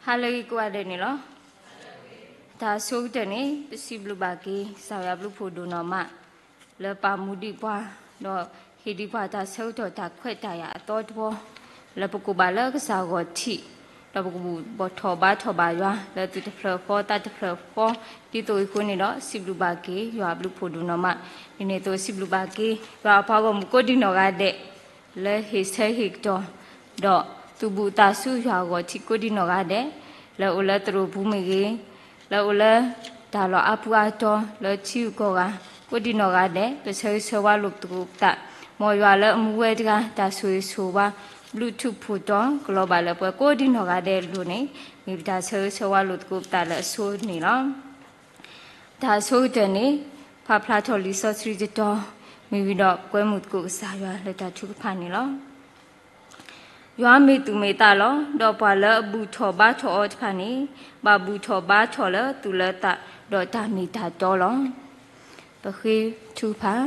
ဟါလၢအဂ့ၤကိးဂၤဒဲးန့ၣ်လီၤ. တၢ်ဆိကတၢၢ်န့ၣ် ပစံးဘျုးဘၣ်က့ၤ ကစၢ်ယွၤဘျုးဖှိၣ်ဒိၣ်နီၢ်မး လၢပာ်မူဒံးပှၤ ဒီးဟ့ၣ်ဒံးပှၤတၢ်ဆၢကတီၢ်တၢ်ခွဲးတၢ်ယာ်အသီတဝီ လၢပကိးဘၣ်လၢကစၢ်ဂီၢ်ထံး ဒီးပကဘူၣ်ထီၣ်ဘါထီၣ်ဘၣ်ယွၤ လၢသူၣ်တဖျၢၣ်ဃီသးတဖျၢၣ်ဃီ ဒ်သိးအံၤအဃိန့ၣ်ဒီး စံးဘျုးဘၣ်က့ၤ ယွၤဘျုးဖှိၣ်ဒိၣ်နီၢ်မး ဒ်န့ၣ်အသိးစံးဘျုးဘၣ်က့ၤ ယွၤအပှၤဂီၢ်မုၢ်ကိးဒံးနီၢ်ဂၤဒဲး လၢဟ့ၣ်ဆၢဟ့ၣ်ကတီၢ် ဒီးသူၣ်ဘူၣ်သးစူၤယွၤအဂီၢ်ထံးကိးဒံးနီၢ်ဂၤဒဲး လၢအိၣ်လၢသရိာ်ပူၤမ့ၢ်ဂ့ၤ, လၢအိၣ်လၢတၢ်လီၢ်အါပူၤအါတီၤ လၢထံဂုၤကီၢ်ဂၤ ကိးဒံးနီၢ်ဂၤဒဲး ပဆၢဂ့ၤဆၢဝါလိာ်သကိးပသး, မ်ယွၤလၢအမူဝဲတဂၤ တၢ်ဆိၣ်ဂ့ၤဆိၣ်ဝါ ဘျုးထူၣ်ဖှိၣ်တီၤ ကလီၤဘၣ်လၢပှၤကိးဒံးနီၢ်ဂၤဒဲးအလိၤန့ၣ် မ့ၢ်ပတၢ်ဆၢဂ့ၤဆၢဝါလိာ်သကိးပသးလၢအဆိန့ၣ်လီၤ. တၢ်ဆိကတၢၢ်န့ၣ် ပာ်ဖျါထီၣ်လံာ်စီဆှံတတီၤ မ့ၢ်ဝံၤဒီးကွဲမုာ်သကိးကစၢ်ယွၤလၢတၢ်ထုကဖၣ်န့ၣ်လီၤ. ယွၤမ့ၢ်သူၣ်မ့ၢ်သးလီၤ. ဒီးပှၤလၢအဘူၣ်ထီၣ်ဘါထီၣ်အီၤတဖၣ်န့ၣ် ဘၣ်ဘူၣ်ထီၣ်ဘါထီၣ်လၢသူၣ်လၢသး ဒီးတၢ်မ့ၢ်တၢ်တီလီၤ. ပဃ့ထုကဖၣ်,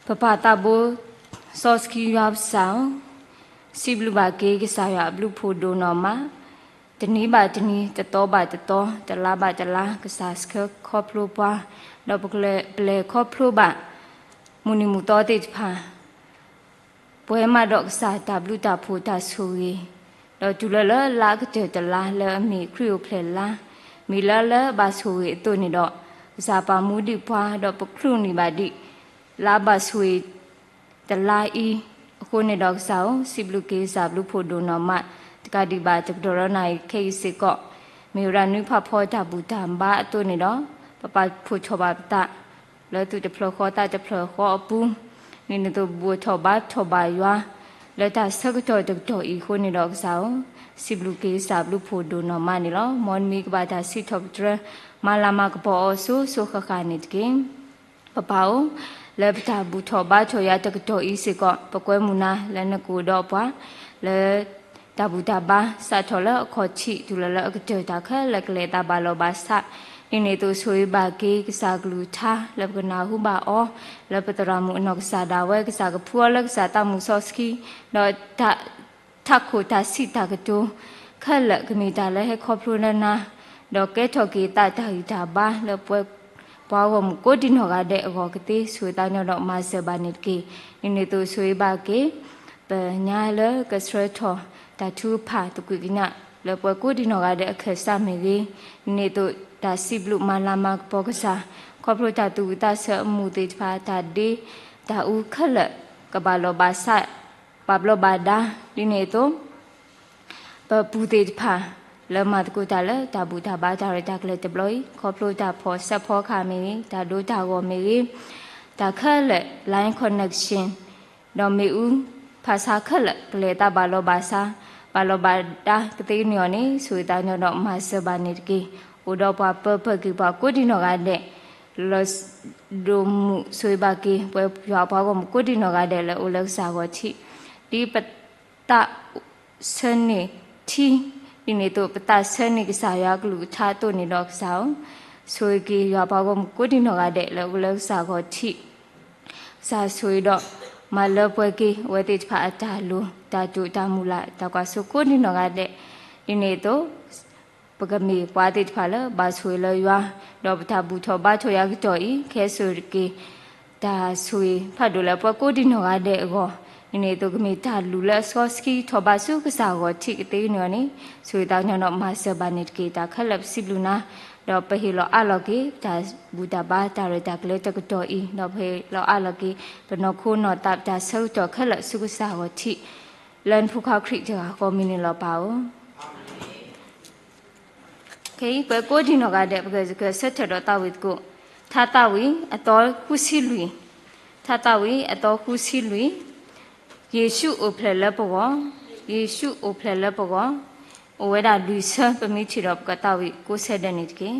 ပပၢ်သးဘိ စီဆှံယွၤပစၢ်ဧၢ, စံးဘျုးဘၣ်က့ၤကစၢ်ယွၤအဘျုးဖှိၣ်ဒိၣ်နီၢ်မး, တနံၤဘၣ်တနံၤ, တသီဘၣ်တသီ, တလါဘၣ်တလါ, ကစၢ်ဆှၢခီဖျိပှၤ, ဒီးပကလဲၤခီဖျိဘၣ် မုၢ်နံၤမုၢ်သီသ့ၣ်တဖၣ် ပဝဲမးဒီးကစၢ်တၢ်ဘျုးတၢ်ဖှိၣ်တၢ်ဆိၣ်ဂ့ၤ, ဒီးတုၤလၢလၢလါကတၢၢ်တလါလၢအမ့ၢ်ခရံာ်အိၣ်ဖျဲၣ်လါ, မ့ၢ်လၢလၢဘၣ်ဆိၣ်ဂ့ၤအသိးန့ၣ်ဒီး, ကစၢ်ပာ်မူဒံးပှၤဒီးပချုးန့ၢ်ဘၣ်ဒံး လါဘၣ်ဆိၣ်ဂ့ၤ တလါအံၤ, အဃိန့ၣ်ဒီးကစၢ်ဧၢ, စံးဘျုးက့ၤကစၢ်ဘျုးဖှိၣ်ဒိၣ်နီၢ်မး, တကးဒံးဘၣ်တကတီၢ်ဒီးနၤအံၤခဲအံၤစ့ၢ်ကီး, မ့ၢ်ဝဲဒၣ်နွံဖးဖီတၢ်ဘူၣ်တၢ်ဘါအသိးန့ၣ်ဒီး, ပပာ်ဖှိၣ်ထီၣ်ဘၣ်ပသး လၢသူၣ်တဖျၢၣ်ဃီသးတဖျၢၣ်ဃီအပူၤ, ဒ်န့ၣ်အသိးဘူၣ်ထီၣ်ဘါထီၣ်ဘၣ်ယွၤ လၢတၢ်ဆၢကတီၢ်တကတီၢ်အံၤအဃိန့ၣ်ဒီးကစၢ်ဧၢ, စံးဘျုးက့ၤကစၢ်ဘျုးဖှိၣ်ဒိၣ်နီၢ်မးန့ၣ်လီၤ. မ်နမံၤကဘၣ်တၢ်စံးထီၣ်ပတြၢၤ မၤလၤမၤကပီၤအီၤစိၤစိၤဃၣ်ဃၣ်န့ၣ်တက့ၢ်. ပပၢ်ဧၢ, လၢပတၢ်ဘူၣ်ထီၣ်ဘါထီၣ်ယၤတကတီၢ်အံၤစ့ၢ်ကီး ပကွဲမုာ်နၤလၢနကအိၣ်ဒီးပှၤ လၢတၢ်ဘူၣ်တၢ်ဘါ စးထီၣ်လၢအခီၣ်ထံးတုၤလီၤလၢအကတၢၢ် တၢ်ခဲလၢာ်ကလဲၤအသးဘၣ်လီၤဘၣ်စး, ဒ်န့ၣ်အသိးဆိၣ်ဂ့ၤဘၣ်က့ၤကစၢ်ကလုၢ်ကထါ လၢပကနၢ်ဟူဘၣ်အီၤ လၢပသရၣ်မုၣ်အနီၢ်ကစၢ်ဒၣ်ဝဲ ကစၢ်ကဖှူအီၤလၢကစၢ်သးမုၢ်စီဆှံ, ဒီးတၢ် ထးခိၣ်တၢ်စံးတၢ်ကတိၤ ခဲလၢာ်ကမ့ၢ်တၢ်လၢဟဲခီဖျိလၢနၤ, ဒီးကဲထီၣ်က့ၤသးတၢ်ဂံၢ်တၢ်ဘါလၢပှၤဂီၢ်မုၢ်ကိးဒံးနီၢ်ဂၤဒဲးအဂီၢ်ကသ့ ဆိၣ်ဂ့ၤသးညီဒီးမၤစၢၤဘၣ်န့ၣ်တက့ၢ်. ဒ်န့ၣ်အသိးဆိၣ်ဂ့ၤဘၣ်က့ၤ ပညါလၢကဆှၢထီၣ်တၢ်ထုကဖၣ်သကွံာ်ကညး လၢပှၤကိးဒံးနီၢ်ဂၤဒဲးအခၢၣ်စးမ့ၢ်ဂ့ၤ, ဒ်န့ၣ်အသိးတၢ်စံးဘျုးမၤလၤမၤကပီၤကစၢ် ခီဖျိတၢ်သူၣ်ဝံၣ်သးဆၢအမူးသ့ၣ်တဖၣ် တၢ်ဒ့တၢ်အူခဲလၢာ် ကဘၣ်လီၤဘၣ်စး ဘၣ်ဘျီးဘၣ်ဒါ ဒ်န့ၣ်အသိး ပပူၤသ့ၣ်တဖၣ် လၢမၤသကိးတၢ်လၢတၢ်ဘူၣ်တၢ်ဘါတၢ်ရဲၣ်တၢ်ကျဲၤတဘျီအံၤ ခီဖျိတၢ်ဖီၣ်ဆၢဖီခါမ့ၢ်ဂ့ၤ, တၢ်ဒိတၢ်ဂီၢ်မ့ၢ်ဂ့ၤ, တၢ်ခဲလၢာ် line connection ဒီးမ့ၣ်အူ ဖးဆါခဲလၢာ် ကလဲၤသးဘၣ်လီၤဘၣ်စး ဘၣ်လီၤဘၣ်ဒါကသ့န့ၢ်အီၤန့ၣ် ဆိၣ်ဂ့ၤသးညီဒီးမၤစၢၤဘၣ်န့ၣ်တက့ၢ်. အိၣ်ဒီးပှၤပၢၤပၢၢ်က့ၤပှၤကိးဒံးနီၢ်ဂၤဒဲး လၢ ဒိၣ်မုၢ်ဆိၣ်ဂ့ၤဘၣ်က့ၤ ပှၤယွၤအပှၤဂီၢ်မုၢ်ကိးဒံးနီၢ်ဂၤဒဲးလၢအိၣ်လၢကစၢ်ဂီၢ်ထံး ဒ်ပသးဆၢန့ၢ်ထံ ဒ်န့ၣ်အသိး ပသးဆၢန့ၢ်ကစၢ်ယွၤကလုၢ်ကထါအသိးန့ၣ်ဒီးကစၢ်ဧၢ, ဆိၣ်ဂ့ၤက့ၤယွၤပှၤဂီၢ်မုၢ်ကိးဒံးနီၢ်ဂၤဒဲးလၢအိၣ်လၢကစၢ်ဂီၢ်ထံး ကစၢ်ဆိၣ်ဂ့ၤဒီး မၤလၢပှဲၤက့ၤအဝဲသ့ၣ်တဖၣ်အတၢ်လိၤ တၢ်တိာ်တၢ်မုၢ်လၢ် တၢ်ကွၢ်စိကိးဒံးနီၢ်ဂၤဒဲး, ဒ်န့ၣ်အသိး ပကမ့ၢ်ပှၤသ့ၣ်တဖၣ်လၢဘၣ်ဆိၣ်ဂ့ၤလၢယွၤ, ဒီးပတၢ်ဘူၣ်ထီၣ်ဘါထီၣ်ယၤကတီၢ်အံၤ ကဟဲစိာ်က့ၤ တၢ်ဆိၣ်ဂ့ၤဖးဒိၣ်လၢပှၤကိးဒံးနီၢ်ဂၤဒဲးအဂီၢ်, ဒ်န့ၣ်အသိးကမ့ၢ်တၢ်လုၢ်လၢအစီဆှံထီၣ်ဘးဆူကစၢ်ဂီၢ်ထံးကသ့န့ၢ်အီၤန့ၣ်, ဆိၣ်ဂ့ၤသးကညီၤဒီးမၤစၢၤဘၣ်န့ၣ်တက့ၢ်. တၢ်ခဲလၢာ်ပစံးဘျုးနၤ, ဒီးပဟ့ၣ်လီၤအးလီၤက့ၤ တၢ်ဘူၣ်တၢ်ဘါတၢ်ရဲၣ်တၢ်ကျဲၤတကတီၢ်အံၤ, ဒီးပဟ့ၣ်လီၤအးလီၤက့ၤ ပနီၢ်ခိနီၢ်သးပတၢ်ဆၢကတီၢ်ခဲလၢာ်ဆူကစၢ်ဂီၢ်ထံး, လၢနဖိခွါခရံာ်တဂၤဃီမံၤန့ၣ်လီၤပၢ်ဧၢ. ခဲအံၤ ပှၤကိးဒံးနီၢ်ဂၤဒဲး ပကဂဲၤဆၢထၢၣ်ဒီးသးဝံၣ်သကိး, ထါသးဝံၣ်အသီဃုဆံလွံၢ်, ထါသးဝံၣ်အသီဃုဆံလွံၢ်, ယ့ၣ်ၡူးအိၣ်ဖျဲၣ်လၢပဂီၢ်, ယ့ၣ်ၡူးအိၣ်ဖျဲၣ်လၢပဂီၢ်, အိၣ်ဝဲဒၣ်လွံၢ်ဆၢ ပမ့ၢ်ထံၣ်ဒီးပကသးဝံၣ်ကိးဆၢဒဲးန့ၣ်တက့ၢ်.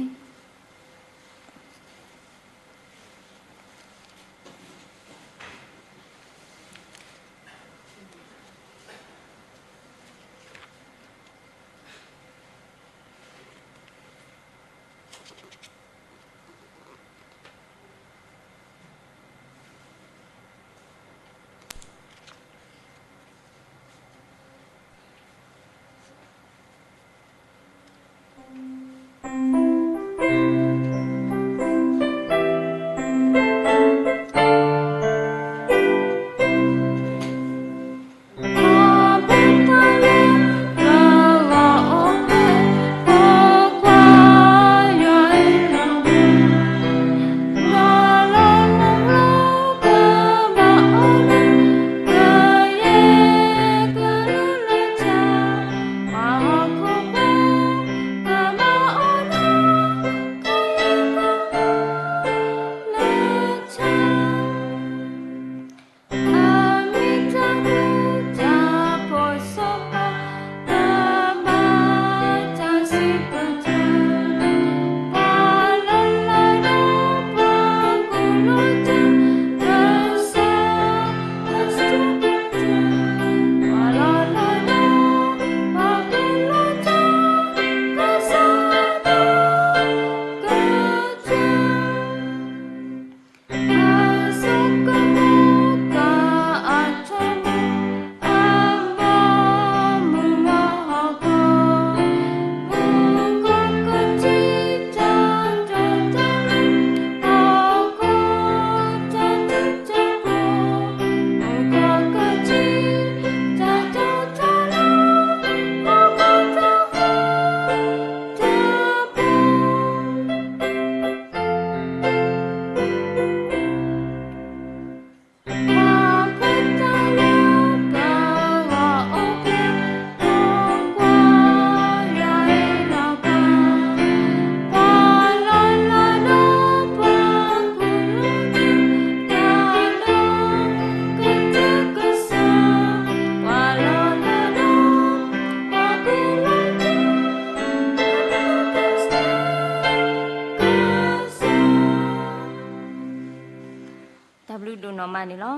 နီၢ်မးန့ၣ်လီၤ.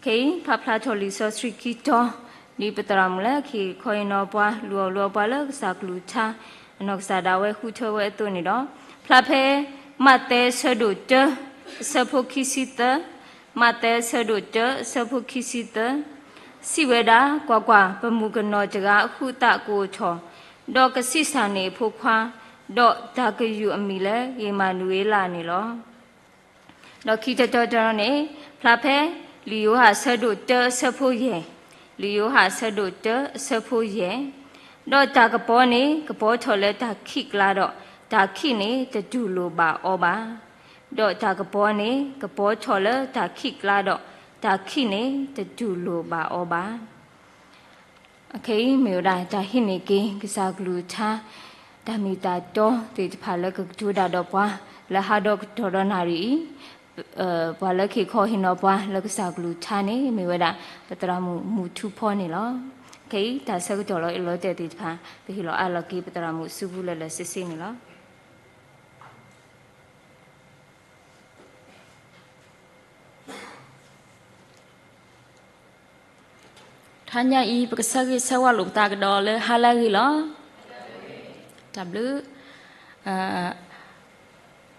ခဲအံၤ ဖးဖျါထီၣ်လံာ်စီဆှံခံတီၤ ဒ်ပသရၣ်မုၣ်လၢခံခီအံၤနီၤပှၤ လူၤအီၣ်လူၤအီပှၤလၢကစၢ်ကလုၢ်ကထါ အနီၢ်ကစၢ်ဒၣ်ဝဲဃုထၢဝဲအသိးန့ၣ်ဒီး ဖျါဖဲ မးသဲအဆၢဒိၣ်တၢ အဆၢဖိခံဆံသၢ, မးသဲအဆၢဒိၣ်တၢ အဆၢဖိခံဆံသၢ စံးဝဲဒၣ်, ကွၢ်ကွၢ်, ပမုၢ်ကနီၤတဂၤအဟုးအသးကအိၣ်ထီၣ်, ဒီးကဆံးစၢ်န့ၢ်အဖိခွါ, ဒီးတၢ်ကယုၢ်အမံၤလၢအ့မၤနူၤအ့လးန့ၣ်လီၤ. ဒီးခံတတီၤတတီၤန့ၣ် ဖျါဖဲ လံာ်ယိၤဟၣ်အဆၢဒိၣ်တၢအဆၢဖိယဲၢ်, လံာ်ယိၤဟၣ်အဆၢဒိၣ်တၢအဆၢဖိယဲၢ်, ဒီးတၢ်ကပီၤန့ၣ် ကပီၤထီၣ်လၢတၢ်ခံးကျါဒီး တၢ်ခံးန့ၣ်တတူၢ်လိာ်ဘၣ်အီၤဘၣ်. ဒီးတၢ်ကပီၤန့ၣ် ကပီၤထီၣ်လၢတၢ်ခံးကျါဒီး တၢ်ခံးန့ၣ်တတူၢ်လိာ်ဘၣ်အီၤဘၣ်. အခဲအံၤမ့ၢ်ဝဲဒၣ်တၢ်ဟံးန့ၢ်က့ၤ ကစၢ်ကလုၢ်ကထါ တၢ်မ့ၢ်တၢ်တီသ့ၣ်တဖၣ်လၢကကတိၤတၢ်ဒီးပှၤ လၢဟးဒီးကတီၢ်ဒီးနၣ်ရံၣ်အံၤ, ပှၤလၢက့ၤခီဟ့ၣ်နီၤပှၤလၢကစၢ်ကလုၢ်ကထါန့ၣ် မ့ၢ်ဝဲဒၣ် ပသရၣ်မုၣ်မူထူဖီန့ၣ်လီၤ. ခဲအံၤတၢ်ဆၢကတီၢ်လီၤအဲၣ်လီၤတဲာ်သ့ၣ်တဖၣ် ပဟ့ၣ်လီၤအးလီၤက့ၤပသရၣ်မုၣ်စုပူၤလၢာ်လၢာ်ဆ့ဆ့န့ၣ်လီၤ. တဟါညါအံၤ ပကဆၢဂ့ၤဆၢဝါလိာ်ပသးကဒီးလၢဟါလၢအဂ့ၤလီၤ. တၢ်ဘျုး,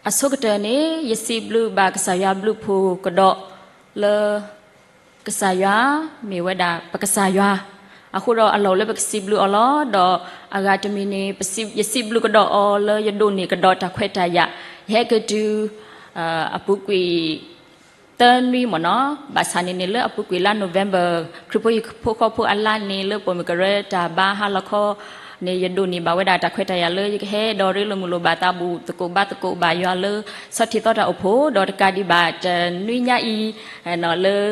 အဆိကတၢၢ်န့ၣ် ယစံးဘျုးဘၣ်ကစၢ်ယွၤဘျုးဖှိၣ်ကဒီး လၢ ကစၢ်ယွၤ မ့ၢ်ဝဲဒၣ်ပကစၢ်ယွၤ, အဃိဒီးအလီၢ်လၢပကစံးဘျုးအီၤလီၤ. ဒီးအဂၤတမံၤန့ၣ် ယစံးဘျုးကဒီးအီၤလၢ ယဒိးန့ၢ်ကဒီးတၢ်ခွဲးတၢ်ယာ်, ယဟဲက့ၤတုၤ အပူၤကွံာ် သၢနွံမ့ၢ်နီၤ, ဘၣ်ဆၣ်န့ၣ်န့ၣ် လၢအပူၤကွံာ်လါ November ခရံာ်ဖိဟံၣ်ဖိဃီဖိအလါန့ၣ် လၢပိာ်မုၣ်ကရၢတၢ်ဘါဟါလီၤခီန့ၣ် ယဒိးန့ၢ်ဘၣ်ဝဲဒၣ်တၢ်ခွဲးတၢ်ယာ်လၢ ယကဟဲဒီးရ့လိာ်မုာ်လိာ်ဘၣ်သးဘူးသကိးဘါသကိးဘၣ်ယွၤလၢ ဆီၣ်ထံးသီတၢ်အိၣ်ဖှိၣ်, ဒီးတကးဒံးဘၣ်တနွံညါအံၤ လၢ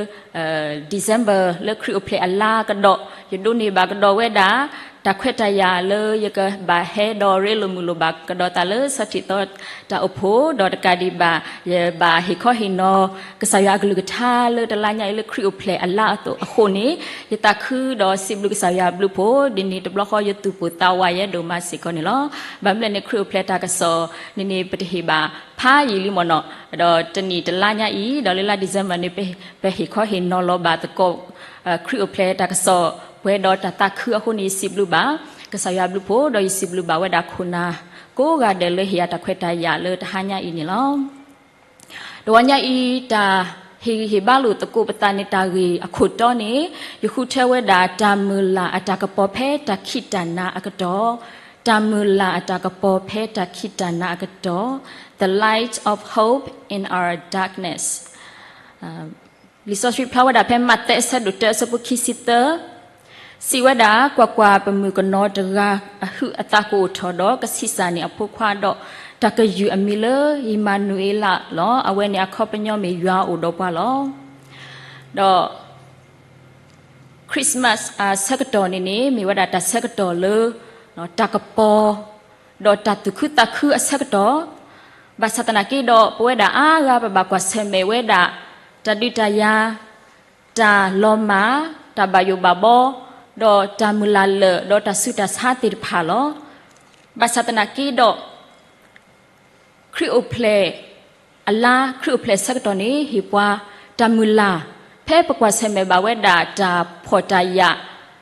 December လၢခရံာ်အိၣ်ဖျဲၣ်အလါကဒီး ယဒိးန့ၢ်ဘၣ်ကဒီးဝဲဒၣ် တၢ်ခွဲးတၢ်ယာ်လၢယကဘၣ်ဟဲဒီးရ့လိာ်မုာ်လိာ်ဘၣ်ကဒီးသးလၢ ဆီၣ်ထံးသီတၢ်အိၣ်ဖှိၣ်, ဒီးတကးဒံးဘၣ် ယဘၣ်ဟ့ၣ်ခီဟ့ၣ်နီၤ ကစၢ်ယွၤအကလုၢ်ကထါလၢတလါညါအံၤလၢခရံာ်အိၣ်ဖျဲၣ်အလါအသိးအဃိန့ၣ် ယသးခုဒီးစံးဘျုးကစၢ်ယွၤဘျုးဖှိၣ်, ဒ်န့ၣ်တဘျီဃီယသူၣ်ပိၢ်သးဝးယဲဒိၣ်မးစ့ၢ်ကီးန့ၣ်လီၤ. ဘၣ်မနုၤလဲၣ်န့ၣ် ခရံာ်အိၣ်ဖျဲၣ်တၢ်ကစီၣ်န့ၣ်န့ၣ် ပတဟ့ၣ်ဘၣ်ဖးယံာ်လံမ့ၢ်နီၤ, ဒီးတနံၣ်တလါညါအံၤ ဒီးလၢလါ December န့ၣ် ပဟ့ၣ်ခီဟ့ၣ်နီၤလီၤဘၣ်သကိး ခရံာ်အိၣ်ဖျဲၣ်တၢ်ကစီၣ် ပှဲၤဒီးတၢ်သးခုအဃိန့ၣ် ယစံးဘျုးဘၣ် ကစၢ်ယွၤဘျုးဖှိၣ်, ဒီးယစံးဘျုးဘၣ်ဝဲဒၣ်ခိၣ်နၢ် ကိးဂၤဒဲးလၢဟ့ၣ်ယၤတၢ်ခွဲးတၢ်ယာ်လၢတဟါညါအံၤန့ၣ်လီၤ. တဝီညါအံၤ တၢ်ဟ့ၣ်ဂံၢ်ဟ့ၣ်ဘါလိာ်သကိးပသးန့ၣ် တၢ်ဂ့ၢ်အခိၣ်တီန့ၣ် ယဃုထၢဝဲဒၣ် တၢ်မုၢ်လၢ်အတၢ်ကပီၤဖဲတၢ်ခံးတၢ်နၤအကတီၢ်, တၢ်မုၢ်လၢ်အတၢ်ကပီၤဖဲတၢ်ခံးတၢ်နၤအကတီၢ်, The Light of Hope in Our Darkness. လံာ်စီဆှံဖျါဝဲဒၣ်ဖဲမးသဲအဆၢဒိၣ်တၢအဆၢဖိခံဆံသၢ စံးဝဲဒၣ်, ကွၢ်ကွၢ်, ပမုၢ်ကနီၤတဂၤအဟုးအသးကအိၣ်ထီၣ်ဒီး ကဆံးစၢ်န့ၢ်အဖိခွါဒီး တၢ်ကယုၢ်အမံၤလၢအ့မၤနူၤအ့လးလီၤ. အဝဲန့ၣ်အခီပညီမ့ၢ်ယွၤအိၣ်ဒီးပှၤလီၤ. ဒီး Christmas အဆၢကတီၢ်န့ၣ်န့ၣ် မ့ၢ်ဝဲဒၣ်တၢ်ဆၢကတီၢ်လၢ တၢ်ကပီၤ ဒီးတၢ်သူၣ်ခုသးခုအဆၢကတီၢ်, ဘၣ်ဆၣ်သနာ်က့ဒီး ပဝဲဒၣ်အါဂၤပဘၣ်ကွၢ်ဆၢၣ်မဲာ်ဝဲဒၣ် တၢ်ဒုးတၢ်ယၤ, တၢ်လီၤမၢ်, တၢ်ဘၣ်ယိၣ်ဘၣ်ဘီ, ဒီးတၢ်မုၢ်လၢ်လၢာ်, ဒီးတၢ်ဆူးတၢ်ဆါသ့ၣ်တဖၣ်လီၤ. ဘၣ်ဆၣ်သနာ်က့ဒီး ခရံာ်အိၣ်ဖျဲၣ်အလါ, ခရံာ်အိၣ်ဖျဲၣ်အဆၢကတီၢ်န့ၣ် ဟ့ၣ်ပှၤတၢ်မုၢ်လၢ်, ဖဲပကွၢ်ဆၢၣ်မဲာ်ဘၣ်ဝဲဒၣ်တၢ်ဖှီၣ်တၢ်ယာ်,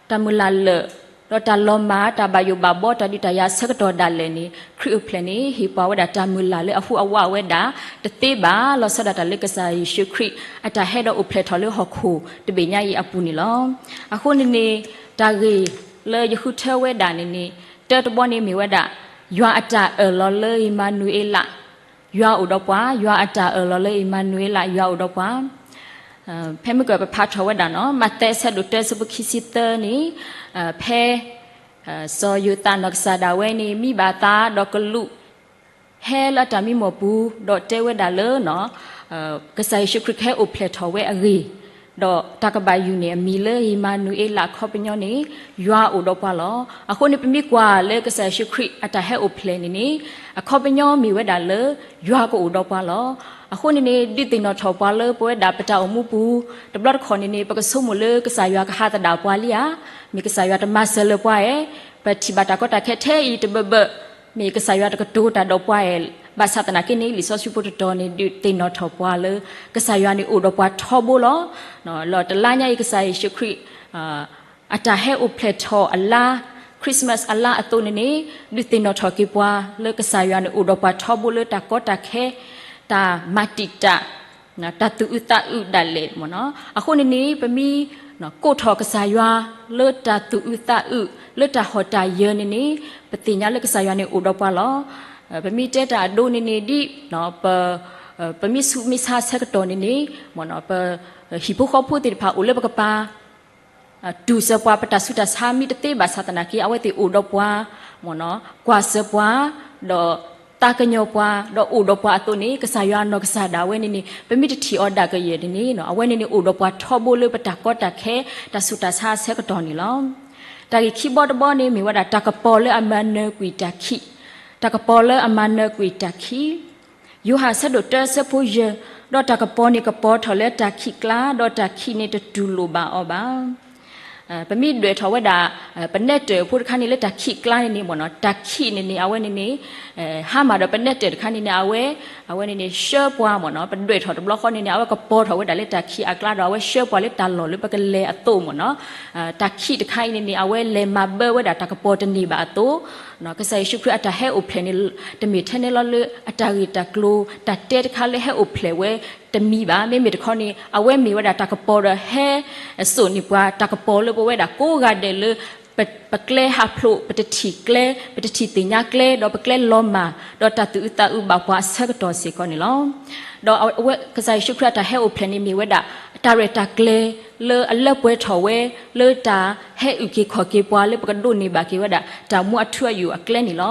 တၢ်မုၢ်လၢ်လၢာ်, ဒီးတၢ်လီၤမၢ်, တၢ်ဘၣ်ယိၣ်ဘၣ်ဘီ, တၢ်ဒုးတၢ်ယၤအဆၢကတီၢ်ဒၣ်လဲာ်န့ၣ် ခရံာ်အိၣ်ဖျဲၣ်န့ၣ် ဟ့ၣ်ပှၤဝဲဒၣ်တၢ်မုၢ်လၢ်လၢအဟူးအဝးဝဲဒၣ်တသ့ဘၣ်. လီၤဆီဒၣ်တၢ်လၢကစၢ်ယ့ၣ်ၡူးခရံာ်အတၢ်ဟဲဒီးအိၣ်ဖျဲၣ်ထီၣ်လၢဟီၣ်ခိၣ်တဘ့ၣ်ညါအံၤအပူၤန့ၣ်လီၤ. အဃိန့ၣ်န့ၣ် တၢ်ဂ့ၢ်လၢယဃုထၢဝဲဒၣ်န့ၣ်န့ၣ် တၢတဘီန့ၣ်မ့ၢ်ဝဲဒၣ် ယွၤအတၢ်အၢၣ်လီၤလၢအ့မၤနူၤအ့လး, ယွၤအိၣ်ဒီးပှၤ, ယွၤအတၢ်အၢၣ်လီၤလၢအ့မၤနူၤအ့လး, ယွၤအိၣ်ဒီးပှၤ. ဖဲမုၢ်ကၢၢ်ပဖးထီၣ်ဝဲဒၣ်နီၤ, မးသဲအဆၢဒိၣ်တၢအဆၢဖိခံဆံသၢန့ၣ်, ဖဲ စီၤယိၤသးနီၢ်ကစၢ်ဒၣ်ဝဲန့ၣ် မံဘၣ်သးဒီးကလူး ဟဲလၢအတၢ်မံမီၢ်ပူၤ ဒီးတဲဝဲဒၣ်လၢ ကစၢ်ယ့ၣ်ၡူးခရံာ်ကဟဲအိၣ်ဖျဲၣ်ထီၣ်ဝဲအဂ့ၢ်, ဒီးတၢ်ကဘၣ်ယုၢ်န့ၣ်အမံၤလၢအ့မၤနူၤအ့လးအခီပညီန့ၣ် ယွၤအိၣ်ဒီးပှၤလီၤ. အဃိန့ၣ် ပမ့ၢ်ကွၢ်လၢကစၢ်ယ့ၣ်ၡူးခရံာ်အတၢ်ဟဲအိၣ်ဖျဲၣ်န့ၣ်န့ၣ် အခီပညီမ့ၢ်ဝဲဒၣ်လၢ ယွၤကအိၣ်ဒီးပှၤလီၤ. အဃိန့ၣ်န့ၣ် ဒုးသ့ၣ်နီၣ်ထီၣ်ပှၤလၢပဝဲဒၣ်ပတၢ်အိၣ်မူပူၤ တဘျီတခီၣ်န့ၣ်န့ၣ် ပကဆိကမိၣ်လၢကစၢ်ယွၤကဟးသဒၣ်ပှၤလံဧါ, မ့ၢ်ကစၢ်ယွၤတမၤစၢၤလၢပှၤဧါ, ပထံၣ်ဘၣ်တၢ်ကီတၢ်ခဲထဲအံၤတဘၢဘၢ မ့ၢ်ကစၢ်ယွၤတကတိၤတၢ်ဒီးပှၤဧါ ဘၣ်ဆၣ်သနာ်က့န့ၣ် လံာ်စီဆှံဖိတတီၤန့ၣ် ဒုးသ့ၣ်နီၣ်ထီၣ်ပှၤလၢ ကစၢ်ယွၤန့ၣ်အိၣ်ဒီးပှၤထီဘိလီၤ. လီၤတလါညါအံၤ ကစၢ်ယ့ၣ်ၡူးခရံာ် အတၢ်ဟဲအိၣ်ဖျဲၣ်ထီၣ်အလါ, Christmas အလါအသိးန့ၣ်န့ၣ် ဒုးသ့ၣ်နီၣ်ထီၣ်က့ၤပှၤလၢကစၢ်ယွၤန့ၣ်အိၣ်ဒီးပှၤထီဘိလၢတၢ်ကီတၢ်ခဲ, တၢ်မၤတံာ်တာ်, တၢ်သူၣ်အုးသးအုးဒၣ်လဲာ်မ့ၢ်နီၤ. အဃိန့ၣ်န့ၣ် ပမ့ၢ်ကိးထီၣ်ကစၢ်ယွၤလၢတၢ်သူၣ်အုးသးအုး လၢတၢ်ဟီၣ်တၢ်ယၢၤန့ၣ်န့ၣ် ပသ့ၣ်ညါလၢကစၢ်ယွၤန့ၣ်အိၣ်ဒီးပှၤလီၤ. ပမ့ၢ်တဲတၢ်အဒိန့ၣ်န့ၣ် ဒ် ပ ပမ့ၢ်ဆူးမ့ၢ်ဆါဆၢကတီၢ်န့ၣ်န့ၣ် ပဟံၣ်ဖိဃီဖိသ့ၣ်တဖၣ်အိၣ်လၢပကပၤ တူၢ်စၢၤပှၤ ပတၢ်ဆူးတၢ်ဆါမ့ၢ်တသ့ဘၣ်ဆၣ်သနာ်က့ အဝဲသ့ၣ်အိၣ်ဒီးပှၤ ကွၢ်စၢၤပှၤ ဒီးသးကညီၤပှၤ ဒီးအိၣ်ဒီးပှၤအသိးန့ၣ် ကစၢ်ယွၤနီၢ်ကစၢ်ဒၣ်ဝဲန့ၣ်န့ၣ် ပမ့ၢ်တထံၣ်အီၤဒၣ်ကယဲၢ်န့ၣ်န့ၣ် အဝဲန့ၣ်န့ၣ်အိၣ်ဒီးပှၤထီဘိလၢပတၢ်ကီတၢ်ခဲ တၢ်ဆူးတၢ်ဆါဆၢကတီၢ်န့ၣ်လီၤ. တၢ်ဂ့ၢ်ခံဘီတဘီန့ၣ် မ့ၢ်ဝဲဒၣ်တၢ်ကပီၤလၢအမၤနၢၤကွံာ်တၢ်ခံး, တၢ်ကပီၤလၢအမၤနၢၤကွံာ်တၢ်ခံး ယိၤဟၣ်ဆၢဒိၣ်တၢဆၢဖိယဲၢ်, ဒီးတၢ်ကပီၤန့ၣ်ကပီၤထီၣ်လၢတၢ်ခံးကျါ, ဒီးတၢ်ခံးန့ၣ်တတူၢ်လိာ်ဘၣ်အီၤဘၣ်. ပမ့ၢ်ဒွဲၣ်ထီၣ်ဝဲဒၣ် ပနဲတၢၣ်ဖိတခါန့ၣ်လၢတၢ်ခံးကျါန့ၣ်န့ၣ်မ့ၢ်နီၤ, တၢ်ခံးန့ၣ်န့ၣ် အဝဲန့ၣ်န့ၣ် ဟါမၢ်ဒီးပနဲတၢၣ်တခါန့ၣ်န့ၣ် အဝဲ အဝဲန့ၣ်န့ၣ် ဆှၢပှၤမ့ၢ်နီၤ, ပဒွဲၣ်ထီၣ်တဘျီဃီန့ၣ်န့ၣ် အဝဲကပီၤထီၣ်ဝဲဒၣ်လၢတၢ်ခံးအကျါဒီး အဝဲဆှၢပှၤလၢတၢ်လီၢ်လၢပကလဲၤအသိးမ့ၢ်နီၤ. တၢ်ခံးတခါအံၤန့ၣ်န့ၣ် အဝဲလဲၤမၤဘၢဝဲဒၣ်တၢ်ကပီၤတန့ၢ်ဘၣ်အသိး ကစၢ်ယ့ၣ်ၡူးခရံာ်အတၢ်ဟဲအိၣ်ဖျဲၣ်န့ၣ် တမ့ၢ်ထဲန့ၣ်လီၤလၢအတၢ်ဂ့ၢ်တၢ်ကျိၤ တၢ်တဲတခါလၢဟဲအိၣ်ဖျဲၣ်ဝဲတမံၤဘၣ်. မ့မ့ၢ်တခီန့ၣ် အဝဲမ့ၢ်ဝဲဒၣ်တၢ်ကပီၤဒီးဟဲစိာ်န့ၢ်ပှၤ တၢ်ကပီၤလၢပဝဲဒၣ်ကိးဂၤဒဲးလၢ ပကျဲဟးဖျိး ပတထံၣ်ကျဲ ပတထံၣ်သ့ၣ်ညါကျဲ ဒီးပကျဲလီၤမၢ် ဒီးတၢ်သူၣ်အုးသးအုးဘၣ်ပှၤအဆၢကတီၢ်စ့ၢ်ကီးန့ၣ်လီၤ. ဒီးအဝဲ ကစၢ်ယ့ၣ်ၡူးခရံာ်အတၢ်ဟဲအိၣ်ဖျဲၣ်န့ၣ် မ့ၢ်ဝဲဒၣ် တၢ်ရဲၣ်တၢ်ကျဲၤလၢအလၢပှဲၤထီၣ်ဝဲ လၢတၢ်ဟဲအုၣ်က့ၤခီၣ်က့ၤပှၤလၢပကဒိးန့ၢ်ဘၣ်က့ၤဝဲဒၣ် တၢ်မူအထူအယိာ်အကျဲန့ၣ်လီၤ.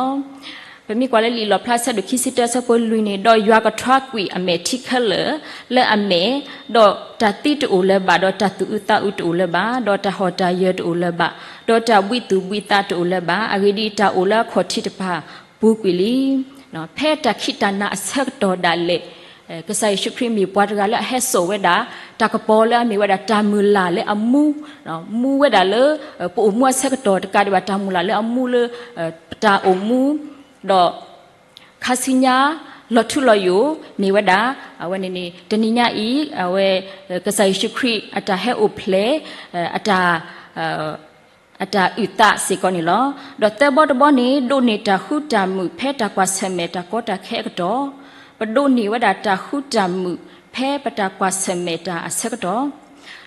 ပမ့ၢ်ကွၢ်လၢလံာ်လီၣ်ဖျါဆၢဒိၣ်ခံဆံတၢဆၢဖိလွံၢ်န့ၣ်, ဒီးယွၤကထွါကွံာ်အမဲာ်ထံခဲလၢာ်လၢအမဲာ်, ဒီးတၢ်သံတအိၣ်လၢၤဘၣ်, ဒီးတၢ်သူၣ်အုးသးအုးတအိၣ်လၢၤဘၣ်, ဒီးတၢ်ဟီၣ်တၢ်ယၢၤတအိၣ်လၢၤဘၣ်, ဒီးတၢ်ဘှံးသူၣ်ဘှံးသးတအိၣ်လၢၤဘၣ်. အဂ့ၢ်ဒ်အံၤ, တၢ်အိၣ်လၢအခီၣ်ထံးတဖၣ်ပူၤကွံာ်လံ. ဖဲတၢ်ခံးတၢ်နၤအဆၢကတီၢ်ဒၣ်လဲာ် ကစၢ်ယ့ၣ်ၡူးခရံာ်မ့ၢ်ပှၤတဂၤလၢအဟဲစိာ်ဝဲဒၣ် တၢ်ကပီၤလၢအမ့ၢ်ဝဲဒၣ်တၢ်မုၢ်လၢ်လၢအမူ, မူဝဲဒၣ်လၢ ပအိၣ်မူအဆၢကတီၢ်တကးဒံးဘၣ် တၢ်မုၢ်လၢ်လၢအမူလၢ ပတၢ်အိၣ်မူ, ဒီး ခါဆူညါ လီၤထူလီၤယိာ် မ့ၢ်ဝဲဒၣ် အဝဲန့ၣ်န့ၣ် တနံၤညါအံၤ အဝဲ ကစၢ်ယ့ၣ်ၡူးခရံာ်အတၢ်ဟဲအိၣ်ဖျဲၣ် အတၢ် အတၢ်အုၣ်သးစ့ၢ်ကီးန့ၣ်လီၤ. ဒီးသၢဘီတဘီန့ၣ် ဒိးန့ၢ်တၢ်ဃူတၢ်မုာ်ဖဲတၢ်ကွၢ်ဆၢၣ်မဲာ်တၢ်ကီတၢ်ခဲအကတီၢ်, ပဒိးန့ၢ်ဝဲဒၣ်တၢ်ဃူတၢ်မုာ်ဖဲပတၢ်ကွၢ်ဆၢၣ်မဲာ်တၢ်အဆၢကတီၢ်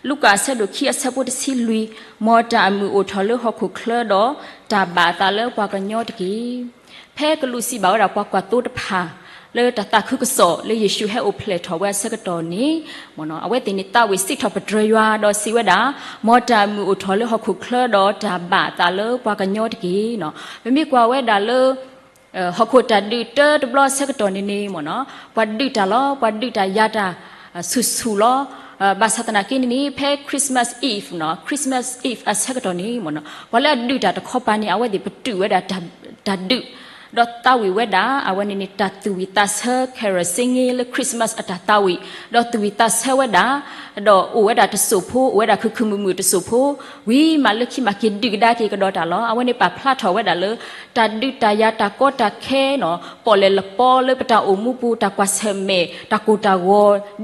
လူၤကၣ်အဆၢဒိၣ်ခံအဆၢဖိတဆံလွံၢ်, မ်တၢ်အမုာ်အိၣ်ထီၣ်လၢဟီၣ်ခိၣ်ချၢဒီး တၢ်ဘၣ်အသးလၢပှၤကညီတက့ၢ်. ဖဲကလူးစံးဘၣ်ဝဲဒၣ်ပှၤကွၢ်သိတဖၣ် လၢတၢ်သးခုကစီၣ်လၢယ့ၣ်ၡူးဟဲအိၣ်ဖျဲၣ်ထီၣ်ဝဲအဆၢကတီၢ်န့ၣ် အဝဲသ့ၣ်န့ၣ်သးဝံၣ်စံးထီၣ်ပတြၢၤယွၤဒီးစံးဝဲဒၣ်, မ်တၢ်အမုာ်အိၣ်ထီၣ်လၢဟီၣ်ခိၣ်ချၢဒီးတၢ်ဘၣ်အသးလၢပှၤကညီတက့ၢ်. ပမ့ၢ်ကွၢ်ဝဲဒၣ်လၢ ဟီၣ်ခိၣ်တၢ်ဒုးတၢတဘျီအဆၢကတီၢ်န့ၣ်န့ၣ် ပှၤဒုးတၢ်လီၤ, ပှၤဒုးတၢ်ယၤတၢ်ဆူၣ်ဆူၣ်လီၤ. ဘၣ်ဆၣ်သနာ်က့န့ၣ်န့ၣ် ဖဲ Christmas Eve နီၤ, Christmas Eve အဆၢကတီၢ်န့ၣ် ပှၤလၢအဒုးတၢ်တခီပၤန့ၣ် အဝဲသ့ၣ်ပတုာ်ဝဲဒၣ်တၢ်ဒုး, ဒီးသးဝံၣ်ဝဲဒၣ် အဝဲန့ၣ်န့ၣ် တၢ်သူၣ်ဝံၣ်သးဆၢ carol singing လၢ Christmas အတၢ်သးဝံၣ်, ဒီးသူၣ်ဝံၣ်သးဆၢဝဲဒၣ်, ဒီးအိၣ်ဝဲဒၣ်တစိၢ်ဖိ, အိၣ်ဝဲဒၣ်ခုၣ်ခုၣ်မုာ်မုာ်တစိၢ်ဖိ, ဝံၤမးလၢခံမးက့ၤဒုးကဒါက့ၤကဒီးတၢ်လီၤ. အဝဲန့ၣ်ပာ်ဖျါထီၣ်ဝဲဒၣ်လၢ တၢ်ဒုးတၢ်ယၤတၢ်ကီတၢ်ခဲနီၤ, ပီၣ်လဲၣ်လပီလၢပတၢ်အိၣ်မူပူၤ တၢ်ကွၢ်ဆၢၣ်မဲာ် တၢ်ကိၢ်တၢ်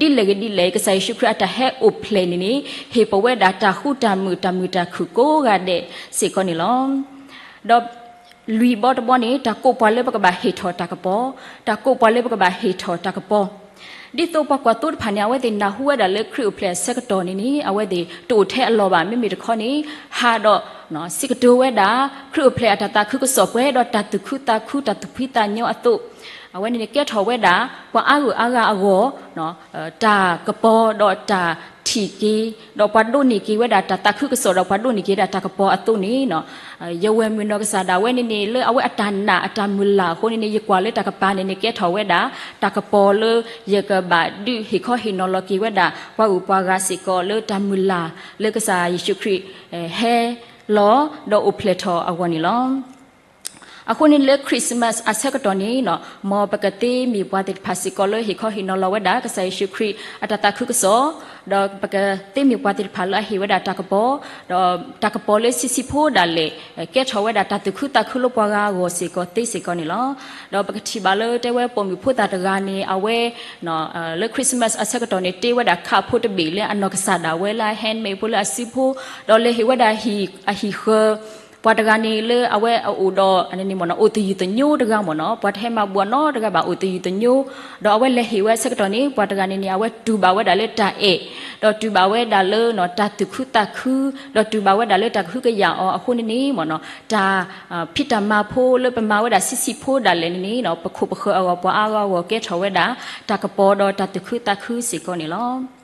ဂီၤ ဒ်လဲၣ်ဂ့ၤဒ်လဲၣ် ကစၢ်ယ့ၣ်ၡူးခရံာ်အတၢ်ဟဲအိၣ်ဖျဲၣ်န့ၣ်န့ၣ် ဟ့ၣ်ပဝဲဒၣ်တၢ်ဃူတၢ်မုာ် တၢ်မုာ်တၢ်ခုၣ်ကိးဂၤဒဲးစ့ၢ်ကီးန့ၣ်လီၤ. ဒီးလွံၢ်ဘီတဘီန့ၣ် တၢ်ကိးပှၤလၢပကဘၣ်ဟ့ၣ်ထီၣ်တၢ်ကပီၤ, တၢ်ကိးပှၤလၢပကဘၣ်ဟ့ၣ်ထီၣ်တၢ်ကပီၤ ဒ်သိးပှၤကွၢ်သိတဖၣ်န့ၣ် အဝဲသ့ၣ်နၢ်ဟူဝဲဒၣ်လၢခရံာ်အိၣ်ဖျဲၣ်အဆၢကတီၢ်န့ၣ်န့ၣ် အဝဲသ့ၣ်တအိၣ်ထဲအလီၢ်ဘၣ်. မ့မ့ၢ်တခီန့ၣ် ဟးဒီး စံးကတိၤဝဲဒၣ် ခရံာ်အိၣ်ဖျဲၣ်အတၢ်သးခုကစီၣ်ပှဲၤဒီးတၢ်သူၣ်ခုသးခု တၢ်သူၣ်ဖှံသးညီအသိး, အဝဲန့ၣ်န့ၣ်ကဲထီၣ်ဝဲဒၣ် ပှၤအါဂၤအါဂၤအဂီၢ် တၢ်ကပီၤဒီးတၢ်ထံၣ်က့ၤ, ဒီးပှၤဒိးန့ၢ်က့ၤဝဲဒၣ်တၢ်သးခုကစီၣ်ဒီးပှၤဒိးန့ၢ်က့ၤဝဲဒၣ်တၢ်ကပီၤအသိးန့ၣ် ယဝဲၢ်မုၣ်နီၢ်ကစၢ်ဒၣ်ဝဲန့ၣ်န့ၣ် လၢအဝဲအတၢ်နာ်အတၢ်မုၢ်လၢ်အဃိန့ၣ်န့ၣ် ယကွၢ်လၢတၢ်ကပၤန့ၣ်န့ၣ် ကဲထီၣ်ဝဲဒၣ် တၢ်ကပီၤလၢယကဘၣ်ဒုးဟ့ၣ်ခီဟ့ၣ်နီၤလီၤက့ၤဝဲဒၣ် ပှၤဂုၤပှၤဂၤစ့ၢ်ကီးလၢတၢ်မုၢ်လၢ်လၢကစၢ်ယ့ၣ်ၡူးခရံာ် ဟဲလီၤ ဒီးအိၣ်ဖျဲၣ်ထီၣ်အဂီၢ်န့ၣ်လီၤ. အဃိန့ၣ်လၢ Christmas အဆၢကတီၢ်န့ၣ် မ်ပကသ့မ့ၢ်ပှၤသ့ၣ်တဖၣ်စ့ၢ်ကီးလၢဟ့ၣ်ခီဟ့ၣ်နီၤလီၤဝဲဒၣ် ကစၢ်ယ့ၣ်ၡူးခရံာ်အတၢ်သးခုကစီၣ်, ဒီးပကသ့မ့ၢ်ပှၤသ့ၣ်တဖၣ်လၢအဟ့ၣ်ဝဲဒၣ်တၢ်ကပီၤ, ဒီးတၢ်ကပီၤလၢဆံးဆံးဖိဒၣ်လဲာ် ကဲထီၣ်ဝဲဒၣ်တၢ်သူၣ်ခုသးခုလၢပှၤဂၤအဂီၢ်စ့ၢ်ကီးသ့စ့ၢ်ကီးန့ၣ်လီၤ. ဒီးပကထံၣ်ဘၣ်လၢတဲဝဲပိာ်မုၣ်ဖိသၣ်တဂၤန့ၣ် အဝဲ လၢ Christmas အဆၢကတီၢ်န့ၣ် တ့ဝဲဒၣ်ခးဖိတဘ့ၣ်လၢအနီၢ်ကစၢ်ဒၣ်ဝဲလၢအ handmade ဖိလၢအစုဖိ, ဒီးလဲၤဟ့ၣ်ဝဲဒၣ်အဟံၣ်ဃၢၤ, ပှၤတဂၤန့ၣ်လၢအဝဲအအိၣ်ဒီးန့ၣ်မ့ၢ်နီၤ အိၣ်သယုၢ်သညိတဂၤမ့ၢ်နီၤ, ပှၤတဟဲမၤဘူးအီၤနီတဂၤဘၣ် အိၣ်သယုၢ်သညိ, ဒီးအဝဲလဲၤဟ့ၣ်ဝဲအဆၢကတီၢ်န့ၣ် ပှၤတဂၤန့ၣ်န့ၣ် အဝဲတူၢ်ဘၣ်ဝဲဒၣ်လၢတၢ်အဲၣ်, ဒီးတူၢ်ဘၣ်ဝဲဒၣ်လၢ တၢ်သူၣ်ခုသးခု, ဒီးတူၢ်ဘၣ်ဝဲဒၣ်လၢတၢ်ကဟုကယာ်အီၤအဃိန့ၣ်န့ၣ်မ့ၢ်နီၤ, တၢ် ဖံးတၢ်မၤဖိလၢပမၤဝဲဒၣ်ဆံးဆံးဖိဒၣ်လဲာ်န့ၣ်န့ၣ် ပခိၣ်ပဃၢၤအဂီၢ်ပှၤအါဂၤအဂီၢ်ကဲထီၣ်ဝဲဒၣ် တၢ်ကပီၤဒီးတၢ်သူၣ်ခုသးခုစ့ၢ်ကီးန့ၣ်လီၤ.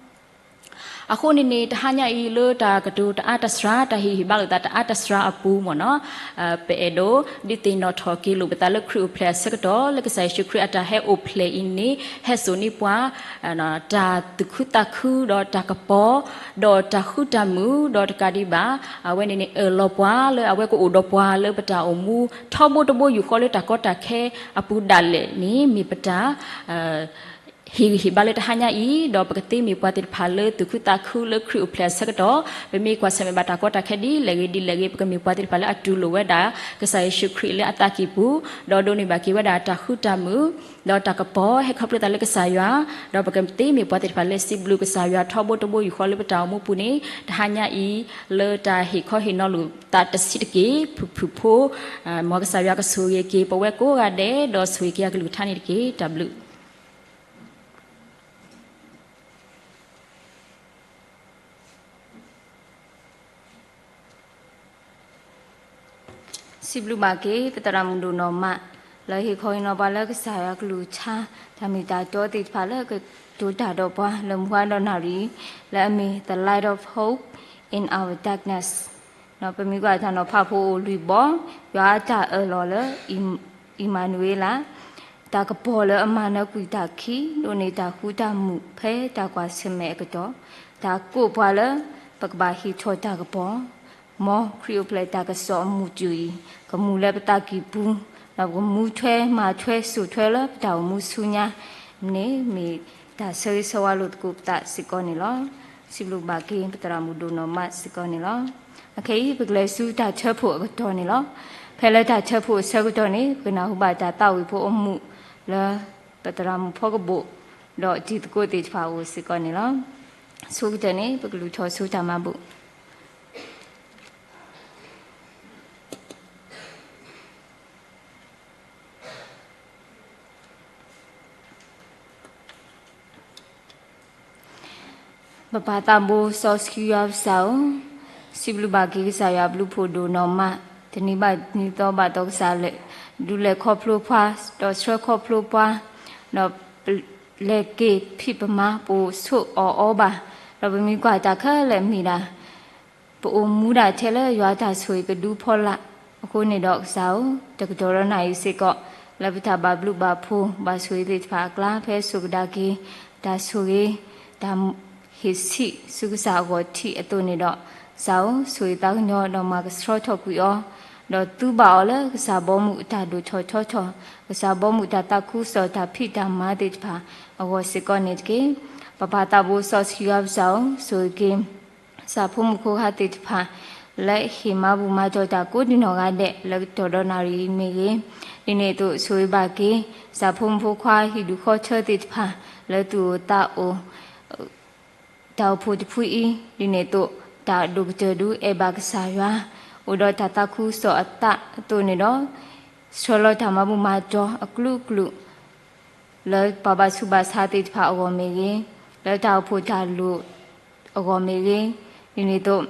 အဃိန့ၣ်န့ၣ် တဟါညါအံၤလၢတၢ်ကတိၤတအါတစှၤ တၢ်ဟ့ၣ်ဟ့ၣ်ဘၣ်လိာ်သးတအါတစှၤအပူၤမ့ၢ်နီၤ, ပအဲၣ်ဒိးဒုးသ့ၣ်နီၣ်ထီၣ်က့ၤလိာ်ပသးလၢခရံာ်အိၣ်ဖျဲၣ်အဆၢကတီၢ် လၢကစၢ်ယ့ၣ်ၡူးခရံာ်အတၢ်ဟဲအိၣ်ဖျဲၣ်အံၤန့ၣ် ဟဲစိာ်န့ၢ်ပှၤ တၢ်သူၣ်ခုသးခုဒီးတၢ်ကပီၤ, ဒီးတၢ်ဃူတၢ်မုာ် ဒီးတကးဒံးဘၣ် အဝဲန့ၣ်န့ၣ် အၢၣ်လီၤပှၤလၢအဝဲကအိၣ်ဒီးပှၤလၢပတၢ်အိၣ်မူ ထီဘိတဘိယူၢ်ဃီလၢတၢ်ကီတၢ်ခဲအပူၤဒၣ်လဲာ်န့ၣ် မ့ၢ်ပတၢ် ဟ့ၣ်ဂံၢ်ဟ့ၣ်ဘါလၢတဟါညါအံၤ ဒီးပကသ့မ့ၢ်ပှၤသ့ၣ်တဖၣ်လၢသူၣ်ခုသးခုလၢခရံာ်အိၣ်ဖျဲၣ်အဆၢကတီၢ်, ပမ့ၢ်ကွၢ်ဆၢၣ်မဲာ်ဘၣ်တၢ်ကီတၢ်ခဲဒ်လဲၣ်ဂ့ၤဒ်လဲၣ်ဂ့ၤ ပကမ့ၢ်ပှၤသ့ၣ်တဖၣ်လၢအတူၢ်လိာ်ဝဲဒၣ် ကစၢ်ယ့ၣ်ၡူးခရံာ်လၢအသးကံၢ်ပူၤ, ဒီးဒိးန့ၢ်ဘၣ်က့ၤဝဲဒၣ်တၢ်ဃူတၢ်မုာ်, ဒီးတၢ်ကပီၤဟဲခီဖျိသးလၢကစၢ်ယွၤ, ဒီးပကသ့မ့ၢ်ပှၤသ့ၣ်တဖၣ်လၢစံးဘျုးကစၢ်ယွၤထီဘိတဘိယူၢ်ဃီလၢပတၢ်အိၣ်မူပူၤန့ၣ် တဟါညါအံၤ လၢတၢ်ဟ့ၣ်ခီဟ့ၣ်နီၤလိာ်သးတဆံးတက့ၢ် ဖုၣ်ဖုၣ်ဖိ, မ်ကစၢ်ယွၤကဆိၣ်ဂ့ၤက့ၤပဝဲကိးဂၤဒဲး ဒီးဆိၣ်ဂ့ၤက့ၤအကလုၢ်ကထါန့ၣ်တက့ၢ်. တၢ်ဘျုး စံးဘျုးဘၣ်က့ၤ ပသရၣ်မုၣ်ဒိၣ်နီၢ်မး လၢဟ့ၣ်ခီဟ့ၣ်နီၤပှၤလၢကစၢ်ယွၤကလုၢ်ကထါ တၢ်မ့ၢ်တၢ်တီသ့ၣ်တဖၣ်လၢကတိၤတၢ်ဒီးပှၤ လၢမုၢ်ဟါဒီးနၣ်ရံၣ် လၢအမ့ၢ် The Light of Hope in Our Darkness ပမ့ၢ်ကွၢ်တၢ်နီၤဖးဖိအိၣ်လွံၢ်ဘီ, ယွၤအတၢ်အၢၣ်လီၤလၢ အံၣ်မၤနူၤအ့လး, တၢ်ကပီၤလၢအမၤနၢၤကွံာ်တၢ်ခံ, ဒိးန့ၢ်တၢ်ဃူတၢ်မုာ်ဖဲတၢ်ကွၢ်ဆၢၣ်မဲာ်အကတီၢ်, တၢ်ကိးပှၤလၢ ပကဘၣ်ဟ့ၣ်ထီၣ်တၢ်ကပီၤ, မ်ခရံာ်အိၣ်ဖျဲၣ်တၢ်ကစီၣ်အမုၢ်တူာ်အံၤ ကမူလၢပသးကံၢ်ပူၤ, ဒီးပကမူထွဲမၤထွဲစိာ်ထွဲလၢပတၢ်အိၣ်မူဆူညါန့ၣ် မ့ၢ်တၢ်ဆၢဂ့ၤဆၢဝါလိာ်သကိးပသးစ့ၢ်ကီးန့ၣ်လီၤ. စံးဘျုးဘၣ်က့ၤ ပသရၣ်မုၣ်ဒိၣ်နီၢ်မးစ့ၢ်ကီးန့ၣ်လီၤ. အခဲအံၤ ပကလဲၤဆူတၢ်ထၢဖှိၣ်အကတီၢ်န့ၣ်လီၤ. ဖဲလၢတၢ်ထၢဖှိၣ်အဆၢကတီၢ်န့ၣ် ပကနၢ်ဟူဘၣ်တၢ်သးဝံၣ်ဖိအမုာ်လၢ ပသရၣ်မုၣ်ဖီကဘိၣ် ဒီးတံၤသကိးသ့ၣ်တဖၣ်အအိၣ်စ့ၢ်ကီးန့ၣ်လီၤ. ဆိကတၢၢ်န့ၣ် ပကလူၤထီၣ်ဆိတၢ်မၤဘူၣ် ပပၢ်သးဘိစီဆှံယွၤပစၢ်, စံးဘျုးဘၣ်က့ၤကစၢ်ယွၤဘျုးဖှိၣ်ဒိၣ်နီၢ်မး, တနံၤဘၣ်တနံၤသီဘၣ်သီကစၢ်လဲၤဒုးလဲၤခီဖျိပှၤ, ဒီးဆှၢခီဖျိပှၤ, ဒီးလဲၤက့ၤဖံးပမၤ ပအိၣ်ဆိးအီၣ်အီဘၣ်, ဒီးပမ့ၢ်ကွၢ်တၢ်ခဲလၢာ်မ့ၢ်ဒၣ် ပအိၣ်မူဒၣ်ထဲလၢယွၤတၢ်ဆိၣ်ဂ့ၤကဒုဖီလာ်, အဃိန့ၣ်ဒီးကစၢ်ဧၢ, တကတီၢ်ဒီးနၣ်ရံၣ်စ့ၢ်ကီး လၢပတၢ်ဘၣ်ဘျုးဘၣ်ဖှိၣ် ဘၣ်ဆိၣ်ဂ့ၤသ့ၣ်တဖၣ်အကျါ ဖဲဆိၣ်ကဒါက့ၤ တၢ်ဆိၣ်ဂ့ၤ တၢ်ဟ့ၣ်ဆံးဆူကစၢ်အဂီၢ်ထံးအသိးန့ၣ်ဒီး, ကစၢ်ဧၢ, ဆိၣ်ဂ့ၤသးကညီၤဒီးမၤကဆှီထီၣ်ကွံာ်အီၤ, ဒီးသူဘၣ်အီၤလၢကစၢ်ဘီမုၢ်အတၢ်ဒိၣ်ထီၣ်ထီထီၣ်, ကစၢ်ဘီမုၢ်တၢ်သးခုကစီၣ်တၢ်ဖံးတၢ်မၤသ့ၣ်တဖၣ်အဂီၢ်စ့ၢ်ကီးန့ၣ်တက့ၢ်. ပပၢ်သးဘိစီဆှံယွၤပစၢ်ဧၢ, ဆိၣ်ဂ့ၤက့ၤ ကစၢ်ဖိမုၣ်ဖိခွါသ့ၣ်တဖၣ် လၢဟ့ၣ်မၤဘူၣ်မၤတီၤတၢ်ကိးဒံနီၢ်ဂၤဒဲး လၢကတီၢ်ဒီးနၣ်ရံၣ်အံၤမ့ၢ်ဂ့ၤ, ဒ်န့ၣ်အသိး ဆိၣ်ဂ့ၤဘၣ်က့ၤ ကစၢ်ဖိမုၣ်ဖိခွါဟံၣ်ဒူၣ်ဃီထၢသ့ၣ်တဖၣ် လၢသူၣ်အိၣ်သးအိၣ် တၢ်အိၣ်ဖှိၣ်တဖုအံၤ, ဒ်န့ၣ်အသိး တၢ်ဒိၣ်ကတၢၢ်ဒုးအဲၣ်ဘၣ်ကစၢ်ယွၤ, အိၣ်ဒီးတၢ်သးခုကစီၣ်အသးအသိးန့ၣ်ဒီး, ဆှၢလီၤတၢ်မၤဘူၣ်မၤတီၤအကလုာ်ကလုာ် လၢပှၤဘၣ်ဆူးဘၣ်ဆါသ့ၣ်တဖၣ်အဂီၢ်မ့ၢ်ဂ့ၤ, လၢတၢ်အိၣ်ဖှိၣ်တၢ်လိၣ်အဂီၢ်မ့ၢ်ဂ့ၤ, ဒ်န့ၣ်အသိး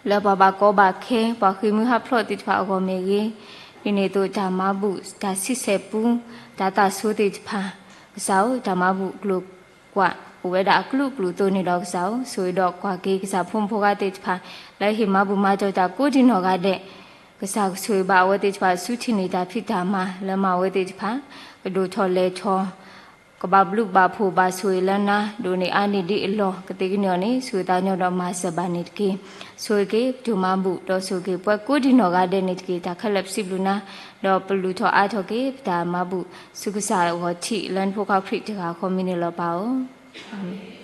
လၢပှၤဘၣ်ကီဘၣ်ခဲ ပှၤဃ့ၢ်မှံဟးဖျိးသ့ၣ်တဖၣ်အဂီၢ်မ့ၢ်ဂ့ၤ, ဒ်န့ၣ်အသိး တၢ်မၤဘူၣ် တၢ်ဆံဆဲၣ်ပူ တၢ်သးဆိသ့ၣ်တဖၣ်, ကစၢ်ဧၢ, တၢ်မၤဘူၣ်ကျိၤကွာ် အိၣ်ဝဲဒၣ်အကလုာ်ကလုာ်အသိးန့ၣ်ဒီးကစၢ်ဧၢ, ဆိၣ်ဂ့ၤဒီးကွၢ်က့ၤကစၢ်ဖိမုၣ်ဖိခွါသ့ၣ်တဖၣ် လၢဟ့ၣ်မၤဘူၣ်မၤတီၤတၢ်ကိးဒံနီၢ်ဂၤဒဲး, ကစၢ်ကဆိၣ်ဂ့ၤဘၣ်အဝဲသ့ၣ်တဖၣ်ဆူထံၣ်န့ၢ်တၢ်ဖံးတၢ်မၤ လၢမၤဝဲသ့ၣ်တဖၣ် ကဒိၣ်ထီၣ်လဲၤထီၣ် ကဘၣ်ဘျုးဘၣ်ဖှိၣ်ဘၣ်ဆိၣ်ဂ့ၤလၢနၤ ဒိၣ်န့ၢ်အါန့ၢ်ဒ်အလီၢ် ကသ့ကန့ၢ်အီၤန့ၣ် ဆိၣ်ဂ့ၤသးကညီၤဒီးမၤစၢၤဘၣ်န့ၣ်တက့ၢ်. ဆိၣ်ဂ့ၤက့ၤ ပဒိၣ်မၤဘူၣ် ဒီးဆိၣ်ဂ့ၤက့ၤ ပှၤကိးဒံနီၢ်ဂၤဒဲးန့ၣ်တက့ၢ်. တၢ်ခဲလၢာ်ပစံးဘျုးနၤ ဒီးပလူၤထီၣ်အါထီၣ်က့ၤ ပတၢ်မၤဘူၣ် ဆူကစၢ်အဂီၢ်ထံး လၢနဖိခွါခရံာ်တဂၤဃီမံၤန့ၣ်လီၤပၢ်ဧၢ. အၤမ့ၣ်.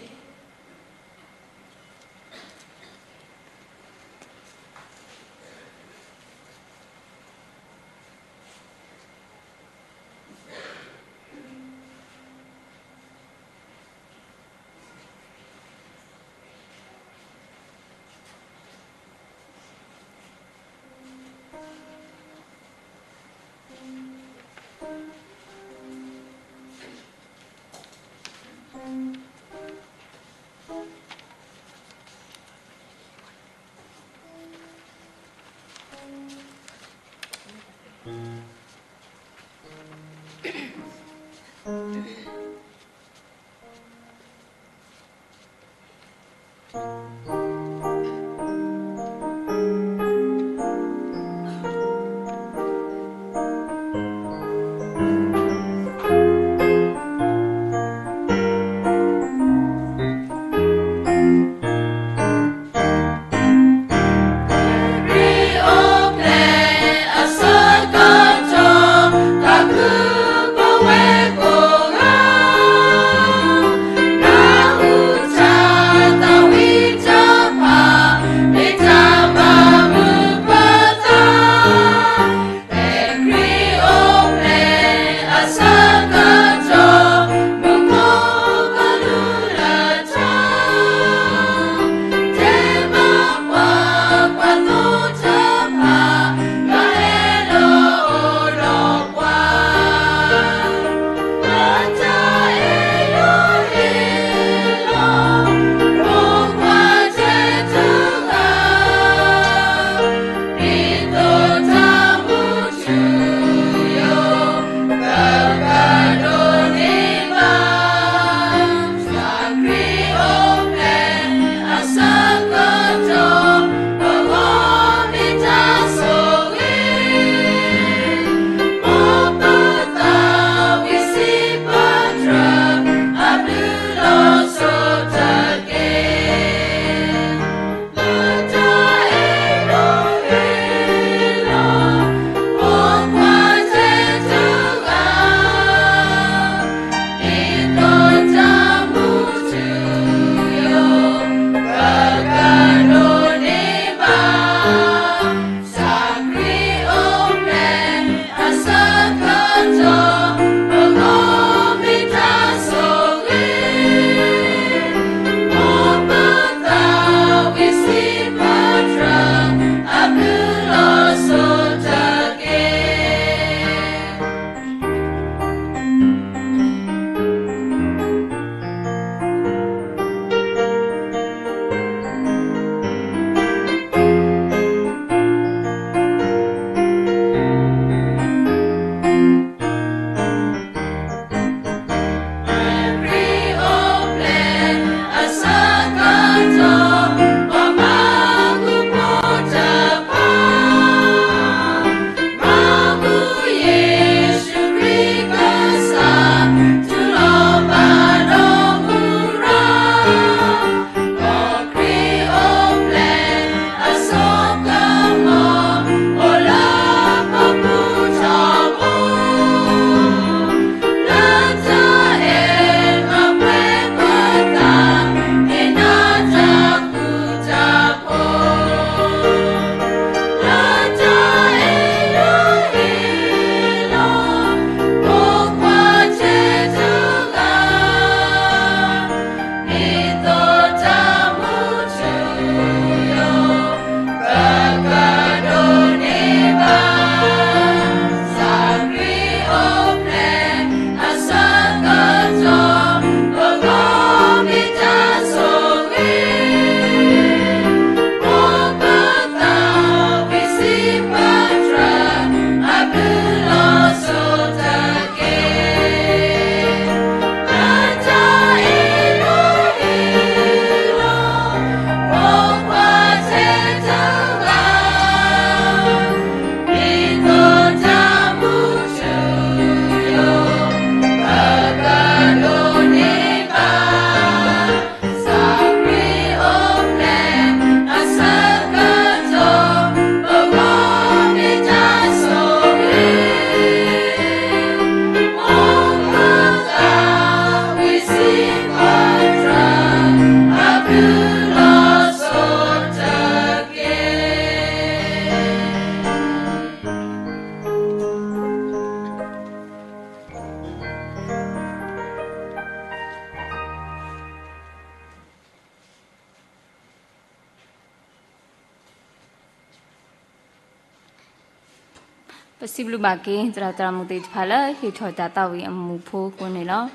ပစံးဘျုးဘၣ်က့ၤ သရၣ်သရၣ်မုၣ်သ့ၣ်တဖၣ်လၢဟ့ၣ်ထီၣ်တၢ်သးဝံၣ်အမူးဖိကိးန့ၣ်လီၤ.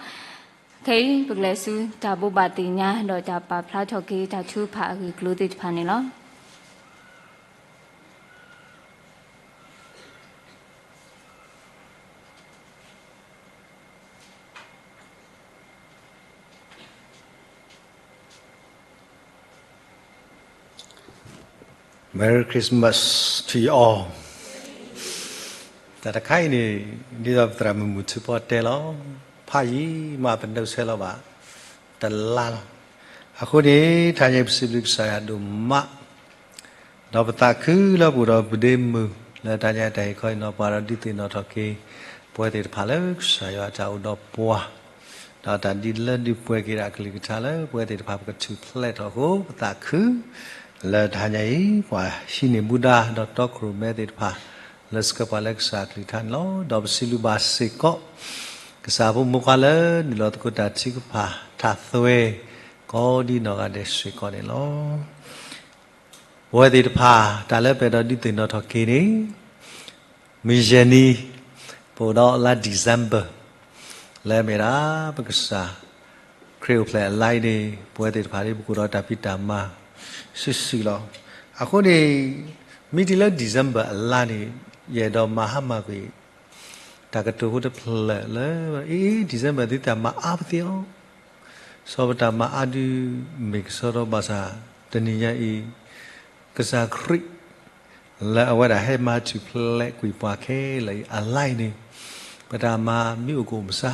ခဲအံၤ ပကလဲၤဆူတၢ်ဘိးဘၣ်သ့ၣ်ညါ ဒီးတၢ်ပာ်ဖျါထီၣ်က့ၤ တၢ်ထုကဖၣ်အဂ့ၢ်အကျိၤသ့ၣ်တဖၣ်န့ၣ်လီၤ. Merry Christmas to you all. တၢ်တခါအံၤန့ၣ် ဒ်သိးပသရၣ်မုၣ်မုၢ်ထူပီတဲလီၤ, ဖးယံာ်မး ပနုာ်ဆဲးလီၤဘၣ် တလါလီၤ. အဃိန့ၣ် တဟါညါပစံးဘျုးကစၢ်ယွၤဒိၣ်မး ဒီးပသးခုလၢပအိၣ်ဒီးပဒ့မုၣ် လၢတဟါညါတၢ်ဟ့ၣ်ခီဟ့ၣ်နီၤပှၤဒီးဒုးသ့ၣ်နီၣ်ထီၣ်က့ၤ ပဝဲသ့ၣ်တဖၣ်လၢကစၢ်ယွၤအတၢ်အိၣ်ဒီးပှၤ, ဒီးတၢ်ဒုးလၢဒုးပှဲၤက့ၤဒၣ်အကလုၢ်ကထါလၢပဝဲသ့ၣ်တဖၣ်ပကထူၣ်ဖျဲးထီၣ်အဃိ ပသးခု လၢတဟါညါအံၤ ပှၤဟံးန့ၢ်မူဒါဒီးတီခိၣ်ရိၣ်မဲသ့ၣ်တဖၣ် လၢဆှၢပှၤလၢကစၢ်အကလုၢ်ကထါန့ၣ်လီၤ. ဒီးပစံးဘျုးဘၣ်စ့ၢ်ကီး ကစၢ်ဖိမုၣ်ဖိခွါလၢနုာ်လီၤသကိးတၢ်ထုကဖၣ်ထးသွဲ ကိးဒ်နီၢ်ဂၤဒဲးစ့ၢ်ကီးန့ၣ်လီၤ. ပဝဲသ့ၣ်တဖၣ် တၢ်လၢပအဲၣ်ဒိးဒုးသ့ၣ်နီၣ်ထီၣ်က့ၤန့ၣ် မုၢ်ယဲၢ်နံၤ ပအိၣ်ဒီးလါ December လၢအမ့ၢ်ဒၣ် ပကစၢ်ခရံာ်အိၣ်ဖျဲၣ်အလါအံၤန့ၣ် ပဝဲသ့ၣ်တဖၣ်န့ၣ် ပကအိၣ်ဒီးတၢ်ဖံးတၢ်မၤစုာ်စုာ်လီၤ. အဃိန့ၣ် မ့ၢ်တုၤလၢ December အလါန့ၣ် ယအဲၣ်ဒိးမၤဟါမၢ်ကွံာ် တၢ်ကတိၤဖိတဖျၢၣ်လၢ အ့ December သုတၢ်မၤအါပသ့အီၤ စီၤပတၢ်မၤအါဒုး မ့ၢ်ကဆှီထီၣ်ဘၣ်ဆၣ် တနံၤညါအံၤ ကစၢ်ခရံာ် လၢအဝဲဒၣ်ဟဲမၤထူၣ်ဖျဲးကွံာ်ပှၤခဲလၢာ်အံၤ အလါအံၤန့ၣ် ပတၢ်မၤမ့ၢ်အိၣ်ကအိၣ်မဆါ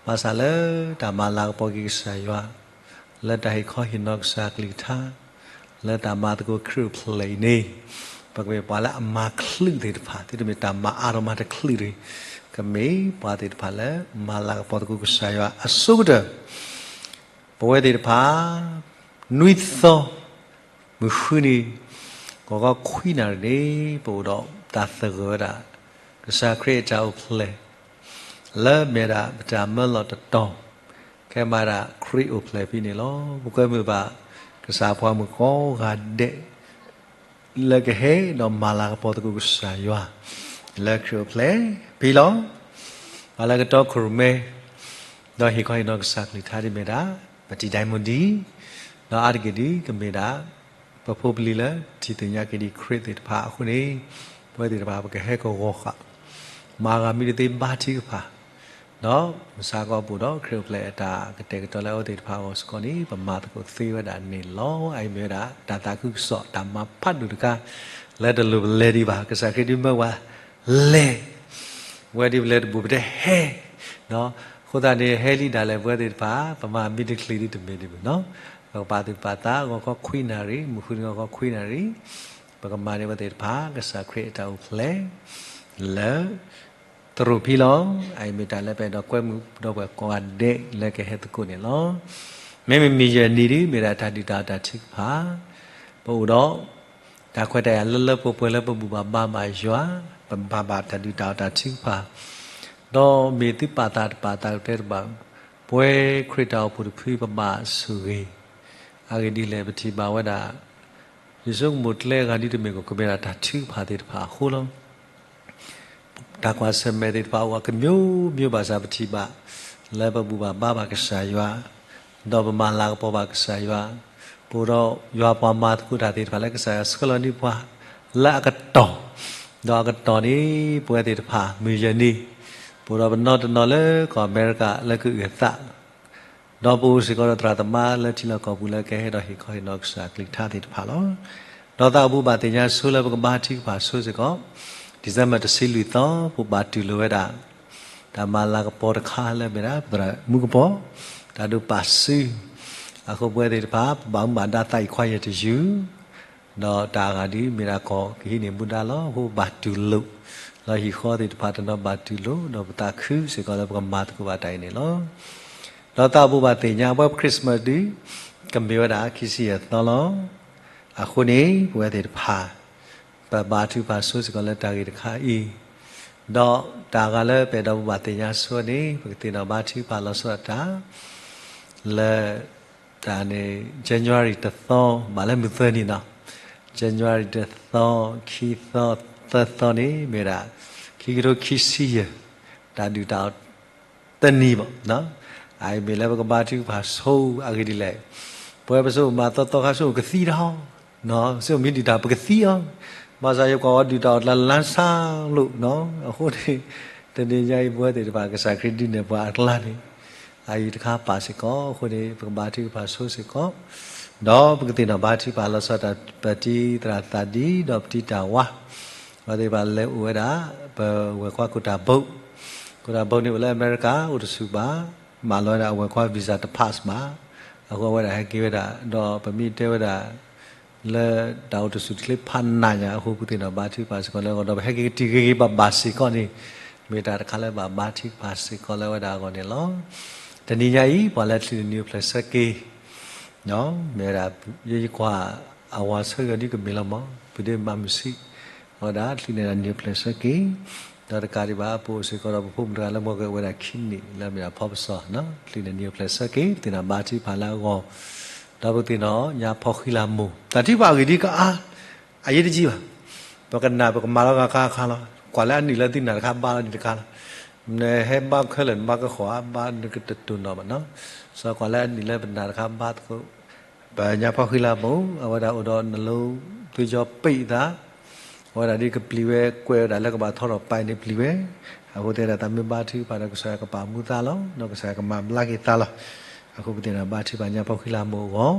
ဘၣ်ဆၣ်လၢတၢ်မၤလၤကပီၤက့ၤကစၢ်ယွၤ လၢတၢ်ဟ့ၣ်ခီဟ့ၣ်နီၤကစၢ်ကလုၢ်ကထါ လၢတၢ်မၤသကိးခရံာ်အိၣ်ဖျဲၣ်အံၤန့ၣ် ပကမ့ၢ်ပှၤလၢအမၤချုးသ့ၣ်တဖၣ် သုတမ့ၢ်တၢ်မၤအါထီၣ်မၤတချုးတဂ့ၤ, ကမ့ၢ်ပှၤသ့ၣ်တဖၣ်လၢမၤလၤကပီၤသကိးကစၢ်ယွၤအဆိကတၢၢ် ပဝဲသ့ၣ်တဖၣ် နွံသီ မုၢ်ဃုနံၤ ဂီၤခီခွံနၣ်ရံၣ်န့ၣ် ပအိၣ်ဒီးတၢ်သဂၢၢ်ဝဲဒၣ် ကစၢ်ခရံာ်အတၢ်အိၣ်ဖျဲၣ် လၢမ့ၢ်ဒၣ်ပတၢ်မၢလီၤတတီၤ ခဲမၤဒၣ်ခရံာ်အိၣ်ဖျဲၣ်ဖဲန့ၣ်လီၤ. ပကွဲမုာ်ဘၣ်ကစၢ်ပှၤမုၣ်ကိးဂၤဒဲး လၢကဟဲဒီးမၤလၤကပီၤသကိးကစၢ်ယွၤ လၢခရံာ်အိၣ်ဖျဲၣ်ဖဲလီၤ. ပှၤလၢကတီခိၣ်ရိၣ်မဲ ဒီးဟ့ၣ်ခီဟ့ၣ်နီၤကစၢ်ကလုၢ်ကထါဒ်မ့ၢ်ဒၣ် ပတံၤဒၣ်မူဒံး ဒီးအါတက့ၢ်ဒ် ကမ့ၢ်ဒၣ် ပဖိပလံၤလၢထံၣ်သ့ၣ်ညါက့ၤဒံးခရံာ်သ့ၣ်တဖၣ်အဃိန့ၣ် ပဝဲသ့ၣ်တဖၣ်ပကဟဲကဂီၤဃာ် မၤဂၤမ့ၢ်တသ့ဘါထုကဖၣ် ဒီးမုၢ်ဆါခီပူၤဒီးခရံာ်အိၣ်ဖျဲၣ်အတၢ်ကတဲာ်ကတီၤလၢအဝဲသ့ၣ်တဖၣ်အဂီၢ်စ့ၢ်ကီးန့ၣ် ပမၤသကိးသ့ဝဲဒၣ်န့ၣ်လီၤ. အအံၤမ့ၢ်ဝဲဒၣ် တၢ်သးခုကစီၣ်တၢ်မၤဖးဒိၣ်တခါ လၢတလိၣ်ပလဲၤဒံးဘၣ်. ကစၢ်ခရံာ်ဒုးမၢပှၤလဲၤ ဝဲဒ်ပလဲၤတဘူးပတဟဲ အဃိသတးန့ၣ် ဟဲလံဒၣ်လဲာ်ပဝဲသ့ၣ်တဖၣ် ပမၤမ့ၢ်တချုးဒံးတမ့ၢ်ဒံးဘၣ်နီၤ. ပကပာ်သူၣ်ပာ်သး ဂီၤခီခွံနၣ်ရံၣ် မုၢ်ဃုနံၤဂီၤခီခွံနၣ်ရံၣ် ပကမၤန့ၢ်ဝဲသ့ၣ်တဖၣ် ကစၢ်ခရံာ်အတၢ်အိၣ်ဖျဲၣ် လၢ သရိာ်ဖံလီၤ. အအံၤမ့ၢ်တၢ်လၢပအဲၣ်ဒိးကွဲမုာ်ဒီးပှၤကိးဂၤဒဲးလၢကဟဲသကိးန့ၣ်လီၤ. မ့မ့ၢ်မုၢ်ယဲၢ်နံၤဒ် မ့ၢ်ဒၣ်တၢ်ဒုၣ်တၢ်အီၣ်တၢ်ထုကဖၣ် ပအိၣ်ဒီး တၢ်ခွဲးတၢ်ယာ်လၢလၢပှဲၤပှဲၤလၢပဘူၣ်ဘၣ်ဘါဘၣ်ယွၤ, ပဘၣ်ဘၣ်တၢ်ဒုၣ်တၢ်အီၣ်တၢ်ထုကဖၣ်, ဒီးမ့ၢ်သုပာ်သးတပာ်သးတဲတဘၣ်, ပဝဲခရံာ်တၢ်အိၣ်ဖှိၣ်တဖုပဘၣ်ဆိၣ်ဂ့ၤ, အဂ့ၢ်ဒ်လဲၣ် ပထံၣ်ဘၣ်ဝဲဒၣ် ယဆိကမိၣ်ကျဲအဂၤဒ်တမ့ၢ်ကီး ကမ့ၢ်ဒၣ်တၢ်ထုကဖၣ်သ့ၣ်တဖၣ်အဃိလီၤ. တၢ်ကွၢ်ဆၢၣ်မဲာ်သ့ၣ်တဖၣ်အိၣ်အကမျိုးမျိုးဘၣ်ဆၣ် ပထံၣ်ဘၣ် လၢပဘူၣ်ဘၣ်ဘါဘၣ်ကစၢ်ယွၤ, ဒီးပမၤလၤကပီၤဘၣ်ကစၢ်ယွၤ, ပအိၣ်ဒီးယွၤပှၤမၤသကိးတၢ်သ့ၣ်တဖၣ်လၢကစၢ်ယွၤဆှၢလီၤန့ၢ်ပှၤ လၢအကတီၢ်, ဒီးအကတီၢ်န့ၣ် ပဝဲသ့ၣ်တဖၣ် မုၢ်ယဲၢ်နံၤ, ပအိၣ်ဒီးပနီၢ်တနီၤလၢကီၢ်အမဲရကၤလၢကအုၣ်အသး ဒီးပအိၣ်စ့ၢ်ကီးဒီးသရၣ်သမါလၢထံလီၢ်ကီၢ်ပူၤလၢကဟဲဒီးဟ့ၣ်ခီဟ့ၣ်နီၤကစၢ်ကလုၢ်ကထါသ့ၣ်တဖၣ်လီၤ. ဒီးသးအိၣ်ဘူၣ်ဘၣ်သ့ၣ်ညါဆိလၢပကဘါထုကဖၣ်ဆိစ့ၢ်ကီး December တဆံလွံၢ်သီ ပဘၣ်တူၢ်လိာ်ဝဲဒၣ် တၢ်မၤလၤကပီၤတခါလၢမ့ၢ်ဒၣ်ပသရၣ်မုၣ်ကပီၤ, တၢ်ဒိးပာ်စု, အဃိပဝဲသ့ၣ်တဖၣ် ပဘၣ်မူဘၣ်ဒါသးအံၤခွါယဲၢ်တယုၢ် ဒီးတၢ်အဂၤဒ်မ့ၢ်ဒၣ်ကီၢ်ကဟံးန့ၢ်မူဒါလီၤ. အဃိပဘၣ်တူၢ်လိာ် လၢဟံၣ်ဃီသ့ၣ်တဖၣ်တနီၤဘၣ်တူၢ်လိာ် ဒီးပသးခုစ့ၢ်ကီးလၢပကမၤသကိးဘၣ်တၢ်အံၤန့ၣ်လီၤ. ဒီးသးအိၣ်ဘူၣ်ဘၣ်သ့ၣ်ညါ ပဝဲပ Christmas ဒ် ကမ့ၢ်ဝဲဒၣ်ခံဆံယဲၢ်သီလီၤ. အဃိန့ၣ် ပဝဲသ့ၣ်တဖၣ် ပဘါထုကဖၣ်ဆိစ့ၢ်ကီးလၢတၢ်ဂ့ၢ်တခါအံၤ, ဒီးတၢ်အဂၤလၢပအဲၣ်ဒိးဘူၣ်ဘၣ်သ့ၣ်ညါဆိန့ၣ် ပကသ့ၣ်နီၣ်ဘါထုကဖၣ်လီၤဆီဒၣ်တၢ် လၢ တၢ်န့ၣ် January တသီ ဘၣ်လၢမုၢ်သၢနံၤနီၤ, January တသီ ခံသီ သၢသီန့ၣ် မ့ၢ်ဝဲဒၣ် ခံကထိခံဆံယဲၢ် တၢ်ဒုၣ်တၢ်အီၣ်တနံၤဘၣ်. အအံၤမ့ၢ်လၢပကဘါထုကဖၣ်ဆိအဂ့ၢ်ဒ်လဲၣ်. ပဝဲပစိကမီၤသီသီခါဆိကသံတၢ်အီၤ, ဆိမ့ၢ်ဒုၣ်တၢ်ပကသံအီၤ, ဘၣ်ဆၣ်ယကွၢ်ဝဲဒုၣ်တၢ်အီၣ်တလါလါဆါလိာ်, အဃိန့ၣ် တနံၤညါအံၤပဝဲသ့ၣ်တဖၣ် ကစၢ်ခရံာ်ဒုးနဲၣ်ပှၤအကျါန့ၣ် အအံၤတခါပာ်စ့ၢ်ကီး, အဃိန့ၣ် ပကဘါထုကဖၣ်ဆိစ့ၢ်ကီး, ဒီးပကသ့ၣ်နီၣ်ဘါထုကဖၣ်လီၤဆီဒၣ်တၢ် ပတံၤသရၣ်သးဒံး ဒီးပတံၤတၢ်ဝါ, အဝဲသ့ၣ်တဖၣ်လဲၤအိၣ်ဝဲဒၣ် ပဝဲၢ်ခွါခိၣ်တၢ်ဘိ, ခိၣ်တၢ်ဘိန့ၣ်အိၣ်လၢအမဲရကၤ အိၣ်တဆူၣ်ဘၣ်, မၤလီၤဝဲဒၣ်အဝဲၢ်ခွါ visa တ pass ဘၣ်, အဃိအဝဲဒၣ်ဟဲက့ၤဝဲဒၣ် ဒီးပမ့ၢ်တဲဝဲဒၣ် လၢတၢ်အိၣ်တဆူၣ်တချ့ဖးနးညါအဃိ ပသ့ၣ်နီၣ်ဘါထုကဖၣ်စ့ၢ်ကီးလၢအဂီၢ် ဒီးပဟဲက့ၤကတံၢ်ဂ့ၤဂ့ၤဘၣ်ဘၣ်စ့ၢ်ကီးန့ၣ် မ့ၢ်တၢ်တခါလၢဘၣ်ဘါထုကဖၣ်စ့ၢ်ကီးလၢအဝဲဒၣ်အဂီၢ်န့ၣ်လီၤ. တနံၤညါအံၤ ပှၤလၢချံနံၣ်အိၣ်ဖျဲၣ်ဆၢက့ၤ မ့ၢ်ဝဲဒၣ် ယကွၢ်အဝၤဆၢကတီၢ်ဒ်ကမ့ၢ်လီၤမး ပဒ့မၤမုၢ်ဆံး, အဝဲဒၣ်ချံနံၣ်အိၣ်ဖျဲၣ်ဆၢက့ၤ, ဒီးတကးဒံးဘၣ် ပအိၣ်စ့ၢ်ကီးဒီးပဖိမုၣ်တဂၤလၢမ့ၢ်က့ၤအိၣ်ဝဲဒၣ်ခံနံၣ်လၢမ့ၢ်ဒၣ်ဖီပစီၤ, ချံနံၣ်အိၣ်ဖျဲၣ်ဆၢက့ၤ ပသ့ၣ်နီၣ်ဘါထုကဖၣ်လၢအဂီၢ်, ဒီးပသ့ၣ်နီၣ်ညါဖီဃံလၤမိၢ် တၢ်ထုကဖၣ်အဂ့ၢ်ဒ်ကအါ အရေးတကြီးဘၣ်, ပကနၣ်ပကမၤလီၤဂၤခါခါလီၤ, ကွၢ်လၢအနံၣ်လၢသုနၢ်တခါဘါလီၤနံၣ်တခါလီၤ, နဟဲဘါခဲလၢာ် နဘါကဃီၤဧါ ဘါနကတတိၢ်နီၣ်ဘၣ်နီၤ, စီၤကွၢ်လၢအနံၣ်လၢပနၢ်တခါဘါသကိး, ပညါဖီဃံလၤမိၢ် အဝဲဒၣ်အိၣ်ဒီးနလိသွ့ကၠီပ့းသး, အဝဲဒၣ်ဒ်ကပျံၤဝဲကွဲးဝဲဒၣ်လၢကဘၣ်ထီထီၣ်ပာ်အံၤန့ၣ်ပျံၤဝဲ, အဃိသတးဒီးသးမ့ၢ်ဘါထုကဖၣ်ဒီးကစၢ်ယွၤကပာ်မူသးလီၤ, ဒီးကစၢ်ယွၤကမၤဘျါက့ၤသးလီၤ, အဃိပသ့ၣ်နီၣ်ဘါထုကဖၣ်ညါဖီဃံလၤမိၢ်အဂီၢ်,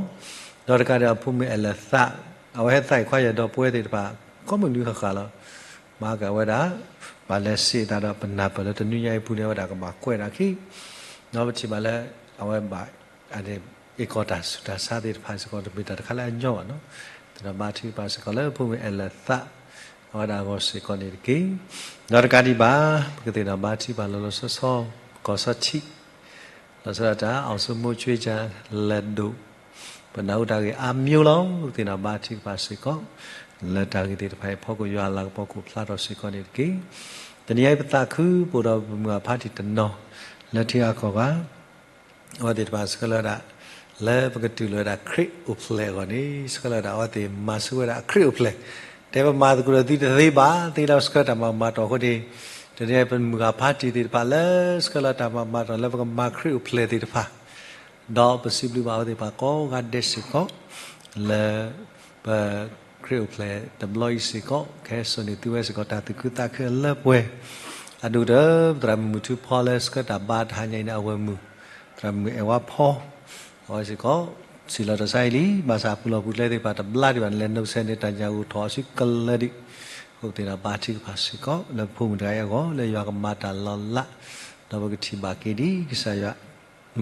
ဒီးတကးဒံးအဖိမုၣ်အဲၣ်လၢာ်သး, အဝဲဟဲသးအံၤခွါယဲၢ်ဒီပုၢ်ဝဲၢ်သ့ၣ်တဖၣ် ကိးမုၢ်နွံဃၣ်ဃၣ်လီၤ, မၤက့ၤအဝဲဒၣ် ပှၤလဲၤစ့းသးဒီးပနၢ်ပၢၢ်လၢတနွံညါအံၤပူၤန့ၣ် အဝဲဒၣ်ကဘၣ်ကွဲးဒၣ်ခံ, ဒီးပထံၣ်ဘၣ်လၢ အဝဲဘၣ် အ့ၣ်ကီၢ်တၢ်ဆူးတၢ်ဆါသ့ၣ်တဖၣ်စ့ၢ်ကီး တမ့ၢ်တၢ်တခါလၢအညီဘၣ်နီၤ, သ့ၣ်နီၣ်ဘါထုကဖၣ်စ့ၢ်ကီးလၢဖိမုၣ်အဲၣ်လၢာ်သး အဝဲဒၣ်အဂီၢ်စ့ၢ်ကီးန့ၣ်တက့ၢ်, ဒီးတကးဒံးဘၣ် ပကသ့ၣ်နီၣ်ဘါထုကဖၣ်လီၤလီၤဆီဆီ ကီၢ်ဆီထံး လီၤဆီဒၣ်တၢ် အောင်စိုးမိုးချစ် ကလဲၤဒိၣ် ပနၢ်ဟူတၢ်ဂ့ၢ်အါမံၤလီၤ, ပကသ့ၣ်နီၣ်ဘါထုကဖၣ်စ့ၢ်ကီး လၢတၢ်ဂ့ၢ်သ့ၣ်တဖၣ်အံၤအဖီခိၣ် ယွၤအလၤကပီၤကအိၣ်ဖျါထီၣ်စ့ၢ်ကီးန့ၣ်တက့ၢ်, တနံၤအံၤပသးခု ပအိၣ်ဒီးပမုၢ်အဖါတံၢ်တနီၤ လၢထံဂၤကီၢ်ဂၤ အဝဲသ့ၣ်တဖၣ်ဆှၢလီၤဝဲဒၣ် လၢပကတူၢ်လိာ်ဝဲဒၣ်ခရံာ်အိၣ်ဖျဲၣ်အဂီၢ်န့ၣ် ဆှၢလီၤဝဲဒၣ်အဝဲသ့ၣ်မၤဆူၣ်ဝဲဒၣ်အခရံာ်အိၣ်ဖျဲၣ်, တဲပမၤသကိးဒီးသုတသ့ဘၣ် သ့ဒီးဆှၢတၢ်မၤမၤတီၢ်အဃိန့ၣ်, တနံၤအံၤပမုၢ်ဂၤဖါတံၢ်သ့ၣ်တဖၣ်လၢဆှၢလီၤတၢ်မၤမၤတီၢ်လၢပကမၤခရံာ်အိၣ်ဖျဲၣ်သ့ၣ်တဖၣ် ဒီးပစံးဘျုးဘၣ်အဝဲသ့ၣ်တဖၣ်ကိးဂၤဒဲးစ့ၢ်ကီး လၢ ပခရံာ်အိၣ်ဖျဲၣ်တဘျီအံၤစ့ၢ်ကီး ကဟဲစိာ်န့ၢ်သုဝဲစ့ၢ်ကီးတၢ်သူၣ်ခုသးခုအလၢပှဲၤ, အဒိၣ်ကတၢၢ် ပသရၣ်မုၣ်မုၢ်ထူဖီလၢဆှၢတၢ်ဘါတဟါညါအံၤန့ၣ် အဝဲၢ်မုၣ် သရၣ်မုၣ်အဲၣ်ဝါဖီ အဝဲစ့ၢ်ကီး စံးလီၤတၢ်ဆါအံၤလံ ဘၣ်ဆၣ်အပူၤလီၢ်ပူၤကျဲသ့ၣ်တဖၣ်တဘျါဒံးဘၣ် လဲၤနုာ်ဆဲးန့ၣ် တၢ်ညၣ်ဂိၢ်ထီၣ်အစုကလၢာ်ဒံး, အဃိပသ့ၣ်နီၣ်ဘါထုကဖၣ်စ့ၢ်ကီး လၢပဖိမုၣ်တဂၤအံၤအဂီၢ် လၢယွၤကမၤတၢ်လီၤလး, ဒီးပကထံၣ်ဘၣ်က့ၤဒ်ကစၢ်ယွၤ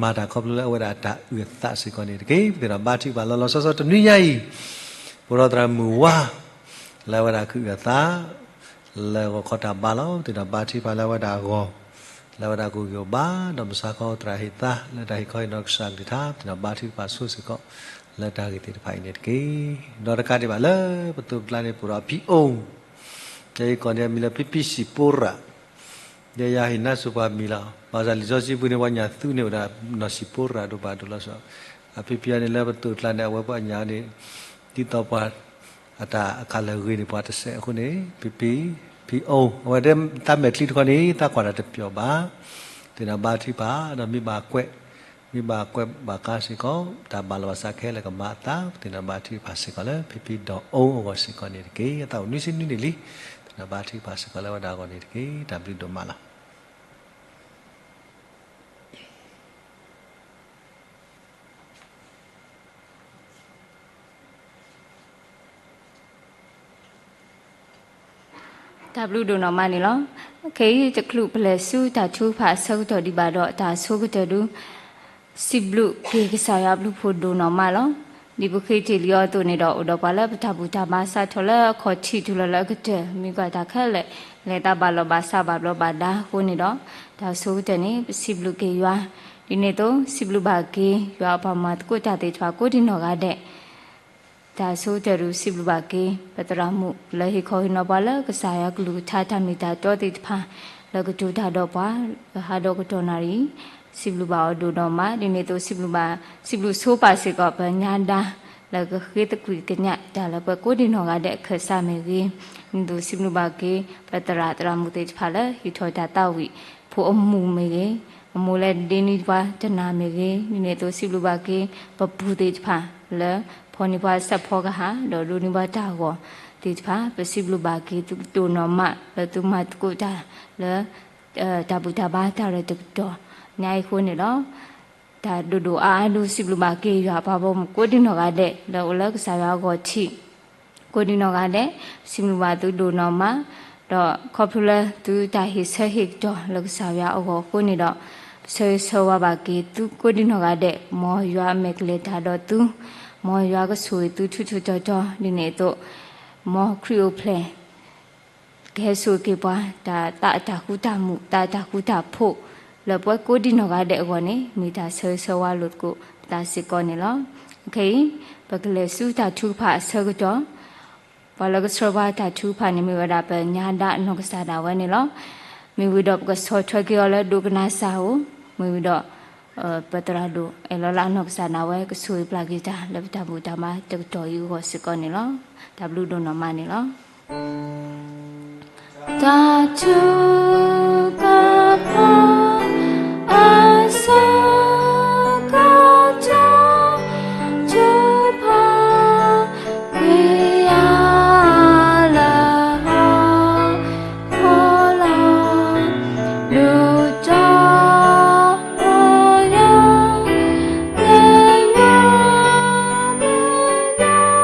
မၤတၢ်ခီဖျိလၢအဝဲဒၣ်တၢ်အုၣ်အသးစ့ၢ်ကီးန့ၣ်တက့ၢ်. ပသ့ၣ်နီၣ်ဘါထုကဖၣ်လီၤလီၤဆီဆီတနွံညါအံၤ, ပအိၣ်ဒီးသရၣ်မုၣ်ဝါ လၢအဝဲဒၣ်ကအုၣ်အသး လၢဂီၤခီတၢ်ဘါလီၤ. ပသ့ၣ်နီၣ်ဘါထုကဖၣ်လၢအဝဲဒၣ်အဂီၢ်, လၢအဝဲဒၣ်ကအိၣ်ဂံၢ်အိၣ်ဘါ ဒီးမုၢ်ဆါခီသရၣ်ဟ့ၣ်သါ လၢတၢ်ဟ့ၣ်ခီဟ့ၣ်နီၤကစၢ်အကလုၢ်ကထါ ပသ့ၣ်နီၣ်ဘါထုကဖၣ်ဆိစ့ၢ်ကီး လၢတၢ်ဂ့ၢ်သ့ၣ်တဖၣ်အံၤန့ၣ်တက့ၢ်. ဒီးတကးဒံးဘၣ်လၢပသိးပကျါန့ၣ် ပအိၣ်ဒီးဖံအိၣ် ယဲယကီၢ်န့ၣ်အမံၤလၢဖံဖံစံၣ်ပိရး, ယဲယဟ့ၣ်နါစိၤပှၤမံၤလီၤ. ဘၣ်ဆၣ်လံာ်စီဆှံပူၤန့ၣ် ပှၤညၣ်သူန့ၢ်ဝဲဒၣ်နီၢ်စံၣ်ပိရးဒိၣ်ဘၣ်ဒိၣ်လီၤဆီ, အဖံဖံအံၤန့ၣ်လၢပသိးပကျါန့ၣ် အဝဲပှၤညၣ်န့ၣ် ဒ်သိးပှၤ အတၢ်အခးလၢာ်ဂ့ၤန့ၣ် ပှၤတစဲးအဃိန့ၣ် ဖံဖံ ဖံအိၣ် အဝဲတဲတၢ်မဲာ်ချံတခီန့ၣ် သးကွၢ်တၢ်တပျီၤဘၣ်. သ့ၣ်နီၣ်ဘါထုကဖၣ် ဒီးမ့ၢ်ဘၣ်ကွဲး မ့ၢ်ဘၣ်ကွဲးဘၣ်ကါစ့ၢ်ကီး တၢ်ဘၣ်လီၤဘၣ်စးခဲလၢာ်ကမၤအသး ပသ့ၣ်နီၣ်ဘါထုကဖၣ်စ့ၢ်ကီးလၢ ဖံဖံဒီးအိၣ်အဂီၢ်စ့ၢ်ကီးန့ၣ်တက့ၢ်. အသးအိၣ်နွံဆံနွံနံၣ်လံ. သ့ၣ်နီၣ်ဘါထုကဖၣ်စ့ၢ်ကီးလၢအဝဲဒၣ်အဂီၢ်န့ၣ်တက့ၢ်. တၢ်ဘျုးဒိၣ်မးလီၤ. တၢ်ဘျုးဒိၣ်နီၢ်မးန့ၣ်လီၤ. ခဲအံၤတချုးပလဲၤဆူတၢ်ထုကဖၣ် အဆၢကတီၢ်ဒံးဘၣ်ဒီး တၢ်ဆိကတၢၢ်ဒု စံးဘျုးက့ၤကစၢ်ယွၤအဘျုးဖှိၣ်ဒိၣ်နီၢ်မးလီၤ. ဒ်ပဃ့တ့ၢ်လံအီၤအသိးန့ၣ်ဒီး အိၣ်ဒီးပှၤလၢပတၢ်ဘူၣ်တၢ်ဘါစးထီၣ်လၢအခီၣ်ထံးတုၤလီၤလၢအကတၢၢ် မ့ၢ်ကွၢ်တၢ်ခဲလၢာ် လဲၤသးဘၣ်လီၤဘၣ်စးဘၣ်ဘျီးဘၣ်ဒါအဃိန့ၣ်ဒီး တၢ်ဆိကတၢၢ်န့ၣ် ပစံးဘျုးက့ၤယွၤ ဒ်န့ၣ်အသိး စံးဘျုးဘၣ်က့ၤ ယွၤအပှၤမၤသကိးတၢ်သ့ၣ်တဖၣ်ကိးဒံနီၢ်ဂၤဒဲး တၢ်ဆိကတၢၢ်ဒု စံးဘျုးဘၣ်က့ၤ ပသရၣ်မုၣ်လၢဟ့ၣ်ခီဟ့ၣ်နီၤပှၤလၢကစၢ်ယွၤကလုၢ်ကထါတၢ်မ့ၢ်တၢ်တီသ့ၣ်တဖၣ် လၢကတိၤတၢ်ဒီးပှၤ ဟးဒီးကတီၢ်နၣ်ရံၣ် စံးဘျုးဘၣ်အီၤဒိၣ်ဒီးမး ဒ်န့ၣ်အသိး စံးဘျုးဘၣ် စံးဘျုးဆိပာ်စ့ၢ်ကီးပညါဒါ လၢကဃ့သကွံာ်ကညးတၢ်လၢပှၤကိးဒံနီၢ်ဂၤဒဲးအခၢၣ်စးမ့ၢ်ဂ့ၤ, ဒ်သိးစံးဘျုးဘၣ်က့ၤ ပသရၣ်သရၣ်မုၣ်သ့ၣ်တဖၣ်လၢဟံးထီၣ်တၢ်သးဝံၣ်ဖိအမူးမ့ၢ်ဂ့ၤ, အမူးလၢဒ့န့ၢ်ပှၤတနၤမ့ၢ်ဂ့ၤ, ဒ်န့ၣ်အသိးစံးဘျုးဘၣ်က့ၤ ပပူၤသ့ၣ်တဖၣ်လၢ ဖီၣ်န့ၢ်ပှၤဆၣ်ဖီကဟၣ် ဒီးဒိးန့ၢ်ပှၤတၢ်ဂီၤသ့ၣ်တဖၣ် ပစံးဘျုးဘၣ်က့ၤသုဒိၣ်နီၢ်မး လၢသုမၤသကိးတၢ်လၢ တၢ်ဘူၣ်တၢ်ဘါတၢ်ရဲၣ်တၢ်ကတီၢ်ညါအံၤအဃိန့ၣ်လီၤ. တၢ်ဒိၣ်ဒိၣ်အါအါဒိၣ် စံးဘျုးဘၣ်က့ၤယွၤပှၤဘီမုၢ်ကိးဒံနီၢ်ဂၤဒဲး လၢအိၣ်လၢကစၢ်ယွၤအဂီၢ်ထံး ကိးဒံနီၢ်ဂၤဒဲး, စံးဘျုးဘၣ်သုဒိၣ်နီၢ်မး, ဒီးခီဖျိလၢသုတၢ်ဟ့ၣ်ဆၢဟ့ၣ်ကတီၤလၢကစၢ်ယွၤအဂီၢ်အဃိန့ၣ်ဒီး ပဆၢဂ့ၤဆၢဝါဘၣ်က့ၤသုကိးဒံနီၢ်ဂၤဒဲး, မ်ယွၤအမဲာ်ကလဲၤတၢ်ဒီးသု, မ်ယွၤကဆိၣ်ဂ့ၤသုထူထူတီတီ ဒ်န့ၣ်အသိး မ်ခရံာ်အိၣ်ဖျဲၣ် ကဟဲဆိၣ်ဂ့ၤက့ၤပှၤ တၢ်သးအတၢ်ဃူတၢ်မုာ် သးအတၢ်ဃူတၢ်ဖိး လၢပဝဲကိးဒံနီၢ်ဂၤဒဲးအဂီၢ်န့ၣ် မ့ၢ်တၢ်ဆၢဂ့ၤဆၢဝါလိာ်သကိးပသးစ့ၢ်ကီးန့ၣ်လီၤ. ခဲအံၤ ပကလဲၤဆူတၢ်ထုကဖၣ်အဆၢကတီၢ်, ပှၤလၢကဆှၢပှၤတၢ်ထုကဖၣ်န့ၣ် မ့ၢ်ဝဲဒၣ်ပညါဒၣ်နီၢ်ကစၢ်ဒၣ်ဝဲန့ၣ်လီၤ. မ့ၢ်ဝံၤဒီးပကဆီၣ်ထွဲက့ၤအီၤလၢဒိကနၣ်စၢ်ဧိၤ, မ့ၢ်ဝံၤဒီး ပသရၣ်ဒိၣ်အဲၣ်လီၤလၢနီၢ်ကစၢ်ဒၣ်ဝဲ ကဆိၣ်ဂ့ၤပျၢ်က့ၤတၢ်လၢပတၢ်ဘူၣ်တၢ်ဘါတကတီၢ်အံၤအဂီၢ်စ့ၢ်ကီးန့ၣ်လီၤ. တၢ်ဘျုးဒိၣ်နီၢ်မးန့ၣ်လီၤ. တၢ်ထုကဖၣ်အဆၢကတီၢ်, ထုကဖၣ်က့ၤယၤလၢဟီၣ်ခိၣ်လီၤ. ဒုးတီ ယၤ လၢယွၤမဲာ်ညါ မၤဖျါ ကယဲၢ်ယသး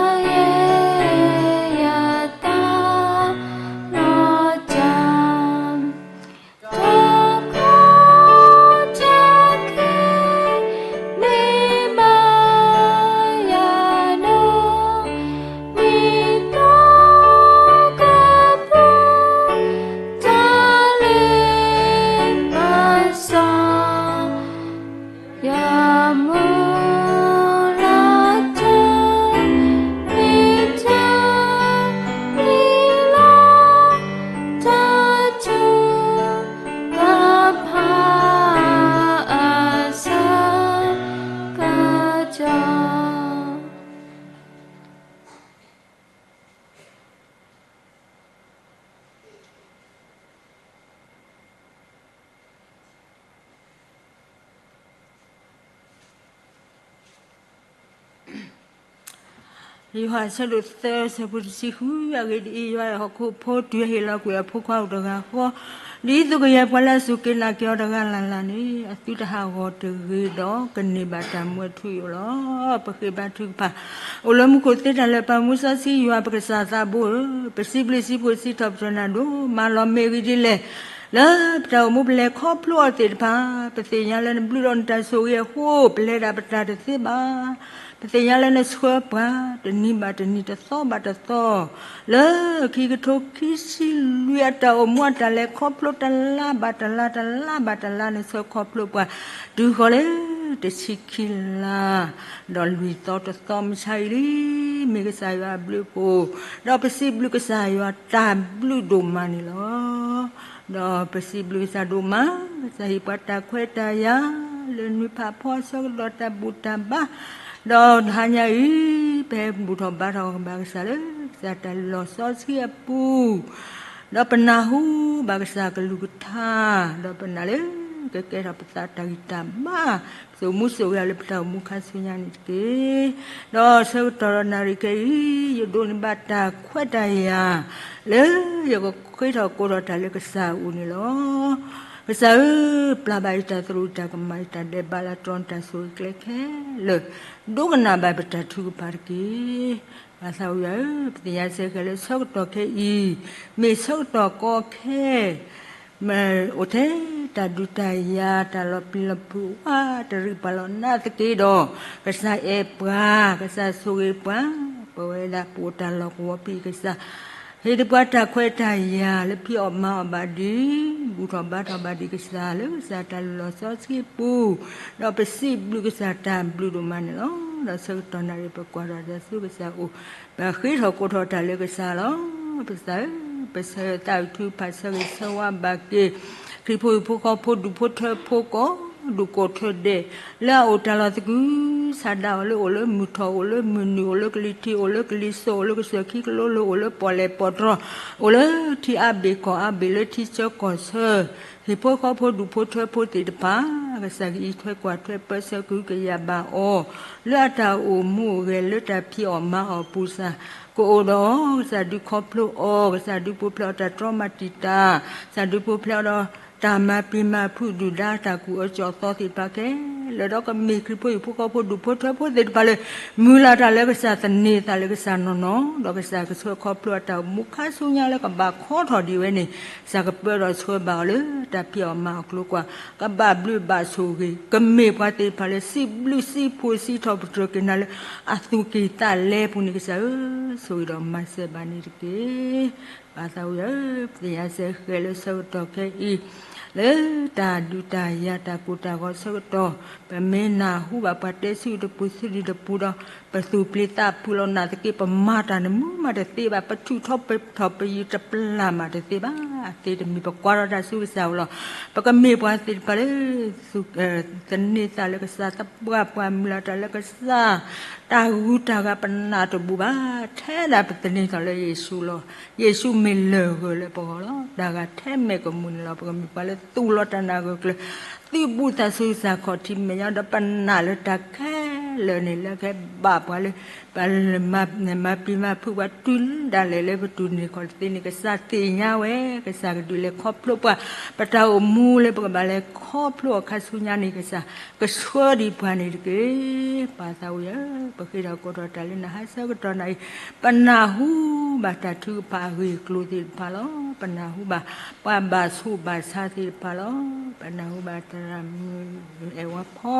လီၤတၢ်, တၢ်ကီတၢ်ခဲ မ့ၢ်ဘၣ်ယၤဒီး မ့ၢ်တၢ်ကပူၤ တၢ်လၢပစီ ယမုၢ်လၢ်တၢ် မ့ၢ်တၢ်မံၤလီၤ တၢ်ထုကဖၣ်အဆၢကတီၢ်. ယိၤဟၣ်အဆၢဒိၣ်သၢ ဆၢဖိတဆံဃု, အဂ့ၢ်ဒ်အံၤ, ယွၤအဲၣ်ဟီၣ်ခိၣ်ဖိတုၤအဟ့ၣ်လီၤကွံာ်အဖိခွါအိၣ်တဂၤဃီ, ဒ်သိးကယဲၢ်ပှၤလၢအစူၢ်က့ၤနာ်က့ၤအီၤတဂၤလၢ်လၢ်န့ၣ် အသုတဟးဂီၤတဂ့ၤဒီး ကန့ၢ်ဘၣ်တၢ်မူအထူအယိာ်လီၤ. ပဃ့ဘါထုကဖၣ်, အိၣ်လၢမူခိၣ်သ့တၢ်လၢာ် ပၢ်မူစီဆှံယွၤပကစၢ်သးဘိဧၢ, ပစံးဘျုးစံးဖှိၣ်စံးထီၣ်ပတြၢၤနၤဒိၣ်မးလီၤ. မ့ၢ်အဂ့ၢ်ဒ်လဲၣ် လၢပတၢ်အိၣ်မူပလဲၤခီဖျိအီၤသ့ၣ်တဖၣ်, ပသ့ၣ်ညါလၢနဘျုးဒီးနတၢ်ဆိၣ်ဂ့ၤအဃိ ပလဲၤဒၣ်ပတၢ်တသ့ဘၣ်. ပသ့ၣ်ညါလၢနဆှၢပှၤ တနံၤဘၣ်တနံၤ တသီဘၣ်တသီ, လၢခံကထိခံဆံလွံၢ်အတၢ်အိၣ်မူအတၢ်လဲၤခီဖျိတလါဘၣ်တလါ တလါဘၣ်တလါ နဆှၢခီဖျိပှၤ တုၤဃီၤလၢတဆံခံလါ ဒီးလွံၢ်သီတသီမုၢ်ဆါအံၤလံ. မ့ၢ်ကစၢ်ယွၤအဘျုးအဖှိၣ်, ဒီးပစံးဘျုးကစၢ်ယွၤတၢ်ဘျုးဒိၣ်မးန့ၣ်လီၤ. ဒီးပစံးဘျုးကစၢ်ဒိၣ်မး, ကစၢ်ဟ့ၣ်ပှၤတၢ်ခွဲးတၢ်ယာ် လၢနွံဖးဖီအဆၢကတီၢ်တၢ်ဘူၣ်တၢ်ဘါ, ဒီးတဟါညါအံၤ ပဟဲဘူၣ်ထီၣ်ဘါထီၣ်ကဘၣ်ကစၢ်လၢ ကစၢ်တၢ်လုၢ်လီၢ်စီဆှံအပူၤ ဒီးပနၢ်ဟူဘၣ်ကစၢ်ကလုၢ်ကထါ, ဒီးပနာ်လၢကကဲထီၣ်ပသးတၢ်ဂံၢ်တၢ်ဘါ, ပစိာ်မူစိာ်ဂဲၤလၢပတၢ်အိၣ်မူခါဆူညါန့ၣ်တက့ၢ်. ဒီးဆၢကတီၢ်ဒီးနၣ်ရံၣ်ခဲအံၤ ယဒိးန့ၢ်ဘၣ်တၢ်ခွဲးတၢ်ယာ် လၢယကဃ့ထီၣ်ကိးထီၣ်တၢ်လၢကစၢ်အအိၣ်န့ၣ်လီၤ. ကစၢ်ဧၢ, ပျၢ်ဘၣ်ယတၢ်သရူးတၢ်ကမၣ် ယတၢ်ဒဲးဘးလၢတြီနတၢ်ဆိၣ်ဂ့ၤကျဲခဲလၢာ်, ဒိကနၣ်ဘၣ်ပတၢ်ထုကဖၣ်တက့ၢ်. ပၢ်သးဝံယွၤဧၢ, ပသ့ၣ်ညါစ့ၢ်ကီးလၢဆၢကတီၢ်ခဲအံၤ မ့ၢ်ဆၢကတီၢ်ကီခဲ မ့ၢ်အိၣ်ထဲတၢ်ဒုးတၢ်ယၤ တၢ်လီၤပျံၤလီၤဖုးဝဲ တရံးပှၤလီၤနးသက့ဒီး, ကစၢ်အဲၣ်ပှၤ, ကစၢ်ဆိၣ်ဂ့ၤပှၤ, ပဝဲဒၣ်ပအိၣ်တၢ်လီၢ်ကဝီၤဖံးကစၢ်, ဟ့ၣ်ဒံးပှၤတၢ်ခွဲးတၢ်ယာ်လၢဖံးအီၣ်မၤအီၣ်ဘၣ်ဒံး, ဘူၣ်ထီၣ်ဘါထီၣ်ဘၣ်ဒံးကစၢ်လၢကစၢ်တၢ်လုၢ်လီၢ်စီဆှံအပူၤ, ဒီးပစံးဘျုးကစၢ်တၢ်ဘျုးဒိၣ်မးန့ၣ်လီၤ. ဒီးဆၢကတီၢ်နၣ်ရံၣ်ပကွၢ်ထီၣ်တၢ်ဆူကစၢ်အိၣ်, ပဃ့ထီၣ်ကိးထီၣ်တၢ်လၢကစၢ်လီၤ. ပစၢ်ဧၢ, ပဆၢသးအုးထုကဖၣ်ဆၢဂ့ၤဆၢဝါဘၣ်က့ၤ ခရံာ်ဖိဟံၣ်ဖိဃီဖိဒူၣ်ဖိထၢဖိကိး ဒူၣ်ကိးထၢဒဲး လၢအအိၣ်တၢ်လီၢ်သကုၤဆးဒးအီၤ လၢအိၣ်လၢမုၢ်ထီၣ် အိၣ်လၢမုၢ်နုာ် အိၣ်လၢကလံၤထံး အိၣ်လၢကလံၤစိး အိၣ်လၢကစၢၢ်ခံကလိလိၤ အိၣ်လၢပီၣ်လဲၣ်ပီၣ်တြီၤ အိၣ်လၢထံအါဘ့ၣ်ကီၢ်အါဘ့ၣ် လၢထံဆၢကီၢ်ဆၢ ဟံၣ်ဖိဃီဖိဒူၣ်ဖိထၢဖိသ့ၣ်တဖၣ် ကစၢ်ကအံးထွဲကွၢ်ထွဲပၢဆှၢကဟုကယာ်ဘၣ်အီၤ လၢအတၢ်အိၣ်မူအိၣ်ဂဲၤ လၢတၢ်ဖံးအီၣ်မၤအီၣ်ပူၤ ကစၢ်ကအိၣ်ဒီးအီၤ ကစၢ်ဒုးခီဖျိအီၤ ကစၢ်ဒုးပူၤဖျဲးအီၤတၢ်တြီမၤတံာ်တာ် ကစၢ်ဒုးပူၤဖျဲးအီၤဒီး တၢ်မၤပျံၤမၤဖုး ဒုၣ်ဒါတၢ်ကူၣ်အၢကၠီၣ်သီသ့ၣ်တဖၣ်ခဲလၢာ် ဒီးကမ့ၢ်ခရံာ်ဖိဟံၣ်ဖိဃီဖိဒူၣ်ဖိထၢဖိသ့ၣ်တဖၣ်လၢ မုၢ်လၢ်တၢ်လၢကစၢ် သန့ၤသးလၢကစၢ်နီၢ်နီၢ် ဒီးကစၢ်ကဆှၢခီဖျိအတၢ်အိၣ်မူခါဆူညါလၢကဘၣ်ခီထီၣ်ဒံးဝဲန့ၣ် ကစၢ်ကပၢဒီးဆှၢဘၣ်အီၤလၢတၢ်ဖံးအီၣ်မၤအီၣ်ကျိၤကွာ် ကဘၣ်ဘျုးဘၣ်ဆိၣ်ဂ့ၤ ကမ့ၢ်ပှၤသ့ၣ်တဖၣ်လၢ စံးဘျုးစံးဖှိၣ်စံးထီၣ်ပတြၢၤက့ၤနၤလၢ အသူၣ်ကံၢ်သးလဲပူၤန့ၣ် ကစၢ်ဧၢ ဆိၣ်ဂ့ၤဒီးမၤစၢၤဘၣ်န့ၣ်တက့ၢ်. ပၢ်သးဝံၣ်ဧၢ, ပသ့ၣ်ညါစ့ၢ်ကီးလၢဆၢကတီၢ်ခဲအံၤ လၢတၢ်ဒုးတၢ်ယၤတၢ်ကိၢ်တၢ်ဂီၤဆၢကတီၢ် ပမ့ၢ်နၢ်ဟူဘၣ်ပှၤတဲဆူတပူၤဆူဒံးတပူၤဒီး ပသူၣ်ပျံၤသးဖုးလီၤနာ်သက့ ပမၤတၢ်န့ၣ်မုာ်မးတသ့ဘၣ်, ပထုးထီၣ်ပထီၣ်ပယုၢ်တပျၢ်မးတသ့ဘၣ်. သ့တမံၤ ပကွၢ်ထီၣ်တၢ်ဆူကစၢ်အအိၣ်လီၤ. ပကမ့ၢ်ပှၤသ့ၣ်တဖၣ်လၢ သန့ၤသးလၢကစၢ် သပှၢ်ပှၢ်မုၢ်လၢ်တၢ်လၢကစၢ် တၢ်ဂုၤတၢ်ဂၤပနာ်တဘူးဘၣ်, ထဲဒၣ်ပသန့ၤသးလၢယ့ၣ်ၡူးလီၤ. ယ့ၣ်ၡူးမ့ၢ်လၢၢ်ဂၢၢ်လၢပဂီၢ်လီၤ. တၢ်ဂၤထဲမဲာ်ကမူၣ်န့ၣ်လီၤ. ပကမ့ၢ်ပှၤလၢသူၣ်လီၤတၢ်နာ်ဂၢၢ်ကျၢၤ သုးဘူးသးဆူကစၢ်ခီၣ်ထံးမဲာ်ညါ ဒီးပနာ်လၢတၢ်ခဲလၢာ်န့ၣ် လၢကဟဲဘၣ်ပှၤလၢ ပမၤပျံၤမၤဖုးပှၤတုၤဒၣ်လဲာ်လၢပတူၢ်န့ၢ်ခီၣ်တသ့န့ၣ် ကစၢ်သ့ၣ်ညါဝဲ, ကစၢ်ကဒုးလဲၤခီဖျိပှၤ, ပတၢ်အိၣ်မူလၢပကဘၣ်လဲၤခီဖျိအီၤခါဆူညါန့ၣ် ကစၢ်ကဆှၢဒံးပှၤန့ၣ်တက့ၢ်. ပၢ်သးဝံၣ်ဧၢ, ပဃ့တၢ်ကိးထီၣ်တၢ်လၢနဟါဆၢကတီၢ်နၤအံၤ, ပနၢ်ဟူဘၣ်တၢ်ထုကဖၣ်အဂ့ၢ်အကျိၤသ့ၣ်တဖၣ်လီၤ. ပနၢ်ဟူဘၣ်ပှၤဘၣ်ဆူးဘၣ်ဆါသ့ၣ်တဖၣ်လီၤ. ပနၢ်ဟူဘၣ်သရၣ်မုၣ်အဲၣ်ဝါဖီ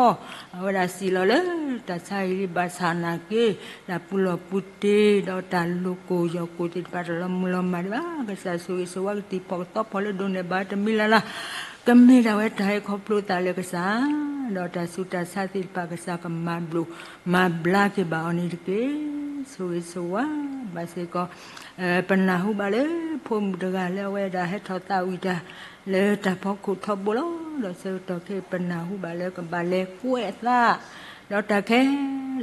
အဝဲဒၣ်စံးလီၤလၢ တၢ်ဆါဟံၣ်လံဘၣ်ဆၣ်နာ်က့ တၢ်ပူၤလီၢ်ပူၤတ့ၢ် ဒီးတၢ်လိၤကိၢ်ယီၢ်ကိၢ်သ့ၣ်တဖၣ်တလီၤမုၢ်လီၤမၢ်ဒံးဘၣ်. ကစၢ်ဆိၣ်ဂ့ၤဆိၣ်ဝါကသံၣ်ဖီၣ်ကသီဖီၣ်လၢဒိးန့ၢ်ဘၣ်တမံၤလၢ်လၢ်, ကမ့ၢ်ဒၣ်ဝဲတၢ်ဟဲခီဖျိသးလၢကစၢ်, ဒီးတၢ်ဆူးတၢ်ဆါသ့ၣ်တဖၣ် ကစၢ်ကမၤဘျိးမၤဘျါက့ၤဘၣ်အီၤန့ၣ်တက့ၢ်. ဆိၣ်ဂ့ၤဆိၣ်ဝါဘၣ်စ့ၢ်ကီး ပနၢ်ဟူဘၣ်လၢဖိမုၣ်တဂၤလၢအဝဲဒၣ်ဟဲထီၣ်သးဝံၣ်တၢ် လၢတၢ်ဖီခိၣ်ထီဘိလီၤ. ဒီးဆၢကတီၢ်ခဲအံၤ ပနၢ်ဟူဘၣ်လၢကဘၣ်လဲၤကွဲးအသး, ဒီးတၢ်ခဲ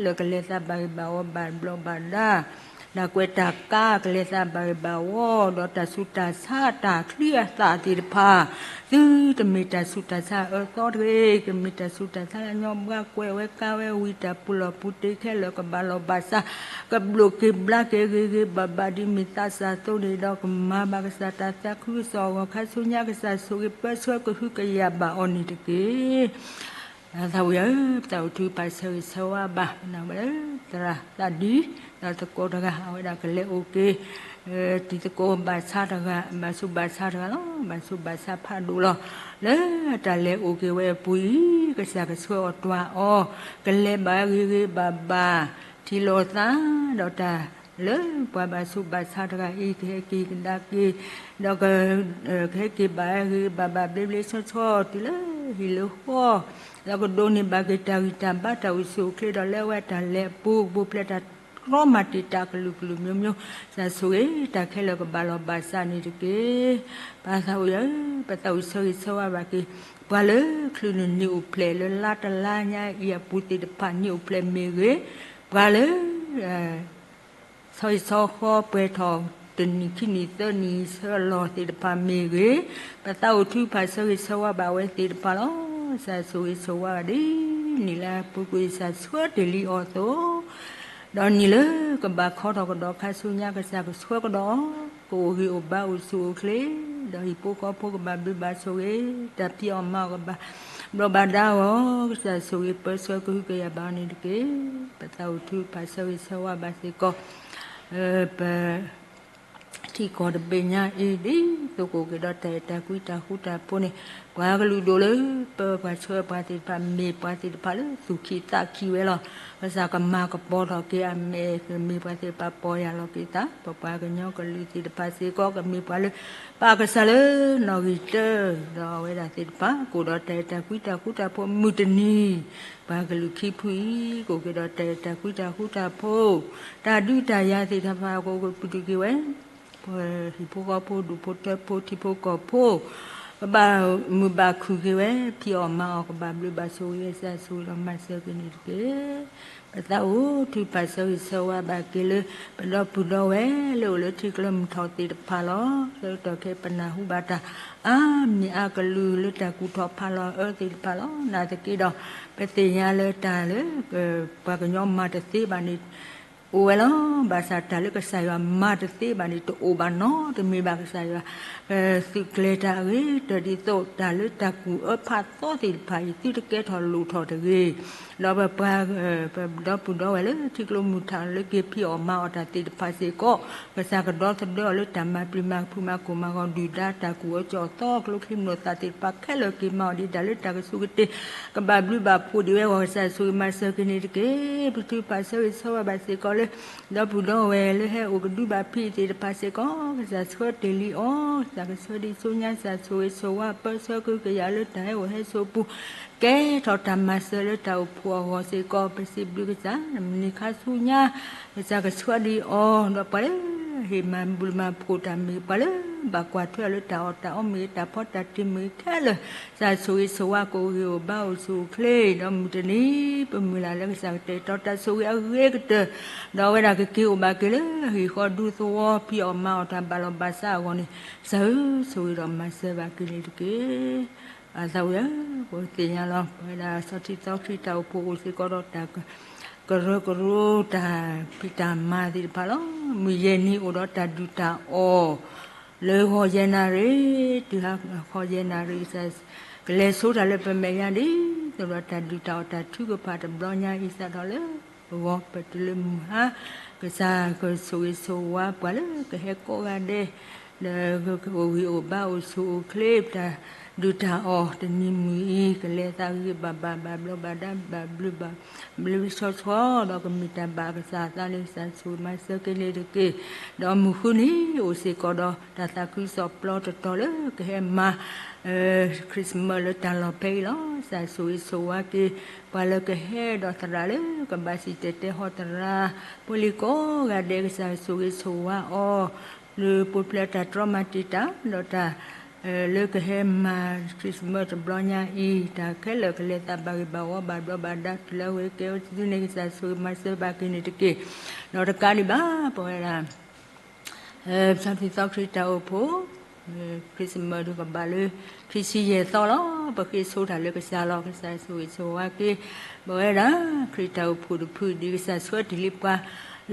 လၢာ်ကလဲၤသးဘၣ်ဂ့ၤဘၣ်ဝီ ဘၣ်ဘျီးဘၣ်ဒါ, တၢ်ကွဲးတၢ်ကါကလဲၤသးဘၣ်ဂ့ၤဘၣ်ဝီ, ဒီးတၢ်ဆူးတၢ်ဆါတၢ်ချံအသၣ်သ့ၣ်တဖၣ် သုတမ့ၢ်တၢ်ဆူးတၢ်ဆါအၢသီတဂ့ၤ, ကမ့ၢ်တၢ်ဆူးတၢ်ဆါလၢအညီဘှါကွဲးဝဲကါဝဲဝံၤ တၢ်ပူၤလီၢ်ပူၤတ့ၢ်ခဲလၢာ်ကဘၣ်လီၤဘၣ်စး, ကဘျိးက့ၤဘျါက့ၤဂ့ၤဂ့ၤဘၣ်ဘၣ် ဒ်မ့ၢ်သးစၢ်အသိးန့ၣ်ဒီး ကမၤဘၣ်ကစၢ်တၢ်သးခုကစီၣ်အဂီၢ် ခါဆူညါ ကစၢ်ဆိၣ်ဂ့ၤပၢဆှၢကဟုကယာ်ဘၣ်အီၤန့ၣ်တက့ၢ်. သးဝံၣ်ဧၢ, ပသးအိၣ်ထုကဖၣ်ဆၢဂ့ၤဆၢဝါဘၣ် ပနၢ်ဟူဘၣ်လၢ သရၣ်သးဒံ ဒီးသကိးတဂၤ အဝဲဒၣ်ကလဲၤအိၣ်က့ၤ တံၤသကိးဘၣ်ဆါတဂၤ, ဘၣ်ဆူးဘၣ်ဆါတဂၤလီၤ. ဘၣ်ဆူးဘၣ်ဆါဖးဒိၣ်လီၤ. လၢတၢ်လဲၤအိၣ်က့ၤဝဲအပူၤအံၤ ကစၢ်ကဆှၢအီၤတွၤအီၤ, ကလဲၤဘၣ်ဂ့ၤဂ့ၤဘၣ်ဘၣ်, ထံၣ်လိာ်သး, ဒီးတၢ်လၢပှၤဘၣ်ဆူးဘၣ်ဆါတဂၤအံၤ ကဟဲက့ၤကဒါက့ၤ, ဒီး ကဟဲက့ၤဘၣ်ဂ့ၤဂ့ၤဘၣ်ဘၣ် ဘျ့ဘျ့ဆှီဆှီ တုၤလၢဟံၣ်လၢဃီ, ဒီးကဒိးန့ၢ်ဘၣ်က့ၤတၢ်ဂံၢ်တၢ်ဘါ တၢ်အိၣ်ဆူၣ်အိၣ်ချ့ ဒီးလၢအဝဲတၢ်လဲၤအပူၤ ကပူၤဖျဲးတၢ်တြီမၤတံာ်တာ်ကလုာ်ကလုာ်မျိုးမျိုး, ကစၢ်ဆိၣ်ဂ့ၤတၢ်ခဲလၢာ်ကဘၣ်လီၤဘၣ်စးန့ၣ်တက့ၢ်. ပၢ်သးဝံၣ်ဧၢ, ပသးဝံၣ်ဆၢဂ့ၤဆၢဝါဘၣ်က့ၤ ပှၤလၢချုးန့ၢ်နံၣ်အိၣ်ဖျဲၣ်လၢလါတလါညါအံၤအပူၤသ့ၣ်တဖၣ် နံၣ်အိၣ်ဖျဲၣ်မ့ၢ်ဂ့ၤ, ပှၤလၢ ဆီဟံၣ်ဆီဃီပှဲၤထီၣ် တနံၣ်ခံနံၣ်သၢနံၣ်ဆၢလီၤသ့ၣ်တဖၣ်မ့ၢ်ဂ့ၤ, ပသးအိၣ်ထုကဖၣ်ဆၢဂ့ၤဆၢဝါဘၣ်ဝဲသ့ၣ်တဖၣ်လီၤ. ကစၢ်ဆိၣ်ဂ့ၤဆိၣ်ဝါဒ်နံၣ်လၢအပူၤကွံာ် ကစၢ်ဆှၢတ့ၢ်လံအီၤအသိး, ဒီးနံၣ်လၢကဘၣ်ခီထီၣ်ကဒီးခါဆူညါ ကစၢ်ကဆှၢကဒီးအီၤ, ကအိၣ်ဂ့ၤအိၣ်ဘါအိၣ်ဆူၣ်အိၣ်ချ့, ဒီးဟံၣ်ဖိဃီဖိကဘၣ်ဘျုးဘၣ်ဆိၣ်ဂ့ၤ, တၢ်ဖံးအီၣ်မၤအီၣ်ကဘၣ် ဘျီးဘၣ်ဒါအီၤ, ကစၢ်ဆိၣ်ဂ့ၤပၢဆှၢကဟုကယာ်ဘၣ်အီၤန့ၣ်တက့ၢ်. ပသးအိၣ်ထုကဖၣ်ဆၢဂ့ၤဆၢဝါဘၣ်စ့ၢ်ကီး ပ ထံကီၢ်တဘ့ၣ်ညါအံၤ ဒ်သိးကအိၣ်က့ၤဒီးတၢ်အဲၣ်တၢ်ကွံတၢ်ဃူတၢ်ဖိးန့ၣ်, ပှၤကလုာ်ဒိၣ်လၢပၢပှၤဆှၢပှၤသ့ၣ်တဖၣ် မ့ၢ်ပှၤသ့ၣ်တဖၣ်လၢသူၣ်ခံသးခံဝဲလီၤ. ကစၢ်ကမၤကပီၤထီၣ်က့ၤအမဲာ်, ကမ့ၢ်ပှၤသ့ၣ်တဖၣ်ပီၢ်ယၢ်လီၤက့ၤသး, ပပှၤကညီကလုာ်သ့ၣ်တဖၣ်စ့ၢ်ကီး ကမ့ၢ်ပှၤလၢ ပာ်ကစၢ်လၢနီၣ်ဂံၢ်တၢ, ဒီးအဝဲဒၣ်သ့ၣ်တဖၣ် ကအိၣ်ဒီးတၢ်အဲၣ်တၢ်ကွံတၢ်ဃူတၢ်ဖိး မုၢ်တနံၤ ပှၤကလုာ်ခံဖုအံၤ ကအိၣ်က့ၤဒီးတၢ်အဲၣ်တၢ်ကွံတၢ်ဃူတၢ်ဖိး, တၢ်ဒုးတၢ်ယၤသ့ၣ်တဖၣ် ကအိၣ်က့ၤပတုာ်က့ၤဝဲ, ပဟံၣ်ဖိဃီဖိ ဒူၣ်ဖိထၢဖိ ထံဖိကီၢ်ဖိ, ကဘၣ်မုာ်ဘၣ်ခုၣ်က့ၤဝဲ, ဖံးအီၣ်မၤအီၣ် ကဘၣ်ဘျုးဘၣ်ဆိၣ်ဂ့ၤဝဲ, ကစၢ်ဆိၣ်ဂ့ၤဒီးမၤစၢၤက့ၤန့ၣ်တက့ၢ်. ပသးအိၣ်ထုကဖၣ်ဆၢဂ့ၤဆၢဝါဘၣ်က့ၤလၢ ပဒီပုၢ်ဒီဝဲၢ်လၢအိၣ်လၢထံကျါမုၢ်ထီၣ်သ့ၣ်တဖၣ်လီၤ. ဆၢကတီၢ်ခဲအံၤပနၢ်ဟူဘၣ်တၢ်အါမံၤအါကလုာ်လၢတၢ်ကူၣ်ထီၣ်ဖးလီၤအၢသ့ၣ်တဖၣ်လီၤ. နာ်သက့ဒီး ပသ့ၣ်ညါလၢတၢ်လၢ ပှၤကညီမၤတသ့ဘၣ်န့ၣ် အိၣ်ဝဲလီၤ. ဘၣ်ဆၣ်တၢ်လၢကစၢ်ယွၤမၤတသ့ဘၣ်န့ၣ် တအိၣ်ဘၣ်နီတမံၤဘၣ်. ကစၢ်ယွၤ သုးကျဲၤတၢ်အဂ့ၤကတၢၢ် ဒ်သိးတၢ်လၢတၢ်ကူၣ်အၢဖးသီသ့ၣ်တဖၣ်အံၤ သုတကဲထီၣ်လိၣ်ထီၣ်တဂ့ၤ, ဒီးပပှၤ ပဒီပုၢ်ဒီဝဲၢ်လၢထံကျါမုၢ်ထီၣ်လၢက့ၤ ဖံးအီၣ်မၤအီၣ်တၢ်သ့ၣ်တဖၣ်စ့ၢ်ကီး ကစၢ်ကဒီသဒၢအီၤလၢတၢ်မၤပျံၤမၤဖုးမၤကိၢ်မၤဂီၤ ဒုၣ်ဒါတၢ်ကူၣ်အၢကၠီၣ်သီ ကျိချံမျိာ်သၣ်သ့ၣ်တဖၣ်ခဲလၢာ် က့ၤမၤအီၣ်ဒံးတၢ်လၢတၢ်ကဆူးကတ့ၢ် ကဘၣ်ဘျုးဘၣ်ဖှိၣ်ဒံးဝဲအဂီၢ် ကစၢ်ဆိၣ်ဂ့ၤမၤစၢၤက့ၤန့ၣ်တက့ၢ်. ပထုကဖၣ်ဆၢဂ့ၤဆၢဝါဘၣ်စ့ၢ်ကီးလၢ ဒီပုၢ်ဒီဝဲၢ်လၢဟဲအိၣ်ကဒုဘၣ်ဖံးသ့ၣ်တဖၣ်စ့ၢ်ကီး ကစၢ်ဆှၢတ့ၢ်လံအီၤ, ကစၢ်ကဆှၢဒံးဆူညါ ကစၢ်ဆိၣ်ဂ့ၤဆိၣ်ဝါပၢဆှၢကဟုကယာ်လၢတၢ်ဟဲအိၣ်ဟဲဆိးပူၤ ကဲထီၣ်တၢ်မၤစၢၤလၢတၢ်အိၣ်ဖှိၣ်အဂီၢ်စ့ၢ်ကီး ပစံးဘျုးကစၢ် မုၢ်နံၤခါဆူညါ ကစၢ်ကဆှၢဒံးအီၤ ဒီးပှၤလၢ ဟ့ၣ်မၤဘျုးမၤဖှိၣ်တၢ်မ့ၢ်ဂ့ၤ ပှၤလၢဘၣ်ကွၢ်ထွဲအီၤလၢတၢ်အီၣ်တၢ်အီမ့ၢ်ဂ့ၤ တၢ်ဖီတၢ်တ့ၢ်မ့ၢ်ဂ့ၤခဲလၢာ် ကစၢ်ဆိၣ်ဂ့ၤဆိၣ်ဝါကအိၣ်ဂံၢ်အိၣ်ဘါအိၣ်ဆူၣ်အိၣ်ချ့ ဒီးမုၢ်တနံၤ ပမုၢ်လၢ်လၢကစၢ်ကတဲာ်ကတီၤတၢ်ဆိၣ်ဂ့ၤအဂ့ၤကတၢၢ် ဒီးအဝဲဒၣ်ကက့ၤအိၣ်ဘၣ်က့ၤလၢဟံၣ်ဃီဒူသဝီ ဖံးအီၣ်မၤအီၣ်တၢ်ဘၣ်လီၢ်ဘၣ်စးအဂီၢ်န့ၣ် ကစၢ်ဧၢ ဆိၣ်ဂ့ၤဒီးမၤစၢၤဘၣ်က့ၤန့ၣ်တက့ၢ်. အသးဝံၣ်ဧၢ, ပသ့ၣ်ညါလီၤ ပဝဲဒၣ်ဆီထံသီခရံာ်တၢ်အိၣ်ဖှိၣ်အိၣ်စ့ၢ်ကီးဒီးတၢ်ကရၢကရိတၢ်ဖံးတၢ်မၤသ့ၣ်တဖၣ်လီၤ. မုၢ်ယဲၢ်နံၤအိၣ်ဒီးတၢ်ဒုၣ်တၢ်အီၣ် လၢဂီၤယဲၢ်နၣ်ရံၣ် တုၤဟါခီယဲၢ်နၣ်ရံၣ် ကလဲၤဆိတၢ်လၢပမဲာ်ညါဒ်သိးဒီး တၢ်ဒုၣ်တၢ်အီၣ်တၢ်ထုကဖၣ်တဘျီညါအံၤ စးထီၣ်လၢပဂီၢ် ပတုၤလၢမုၢ်ဟါ ကစၢ်ကဆိၣ်ဂ့ၤဆိၣ်ဝါပှၤလၢကဟဲကိးဂၤဒဲး ဒီးကအိၣ်ဂံၢ်အိၣ်ဘါအိၣ်ဆူၣ်အိၣ်ချ့ တၢ်ဒုၣ်တၢ်အီၣ်တနံၤမုၢ်အံၤ ကလဲၤသးဂ့ၤဂ့ၤဘၣ်ဘၣ် ဘၣ်ဘျီးဘၣ်ဒါ ဘၣ်ဘျုးဘၣ်ဘျုးဆီဆီ ဒီးကမ့ၢ်တၢ်ဘၣ်ကစၢ်အသးန့ၣ် ကစၢ်ဆိၣ်ဂ့ၤမၤစၢၤက့ၤန့ၣ်တက့ၢ်. ဒီးမုၢ်ဃုနံၤအိၣ်စ့ၢ်ကီးဒီး တၢ်သးခုကစီၣ်ပျီတတီၤလၢကဟဲမၤ Christmas လၢတၢ်လီၢ်ဖဲအံၤလီၤ. ကစၢ်ဆိၣ်ဂ့ၤဆိၣ်ဝါက့ၤ ပှၤလၢကဟဲဒီးသရၣ်လၢကဘၣ်စံၣ်တဲၤတဲဟီသရၣ် ဖိလံၤကိးဂၤဒဲး ကစၢ်ဆိၣ်ဂ့ၤဆိၣ်ဝါအီၤ လၢပူၤဖျဲးတၢ်တြီမၤတံာ်တာ် ဒီးတၢ် လၢကဟဲမၤ Christmas တဘျီညါအံၤ တၢ်ခဲလၢာ်ကလဲၤသးဘၣ်ဂ့ၤဘၣ်ဝီ ဘၣ်ဘျီးဘၣ်ဒါ တုၤလၢအဝဲကဲဝဲသုန့ၣ် ကစၢ်ဆိၣ်ဂ့ၤမၤစၢၤဘၣ်က့ၤန့ၣ်တက့ၢ်. ဒီးတကးဒံးဘၣ် ပဝဲဒၣ် ပဆၣ်ထံသီခရံာ်တၢ်အိၣ်ဖှိၣ် Christmas ဒုးကဘၣ်လၢ ခံဆံယဲၢ်သီလီၤ. ပဃ့ဆိတၢ်လၢကစၢ်လီၤ. ကစၢ်ဆိၣ်ဂ့ၤဆိၣ်ဝါက့ၤ ပဝဲဒၣ် ခရံာ်တၢ်အိၣ်ဖှိၣ်တဖု ဒ်ကစၢ်ဆှၢတ့ၢ်လံပှၤ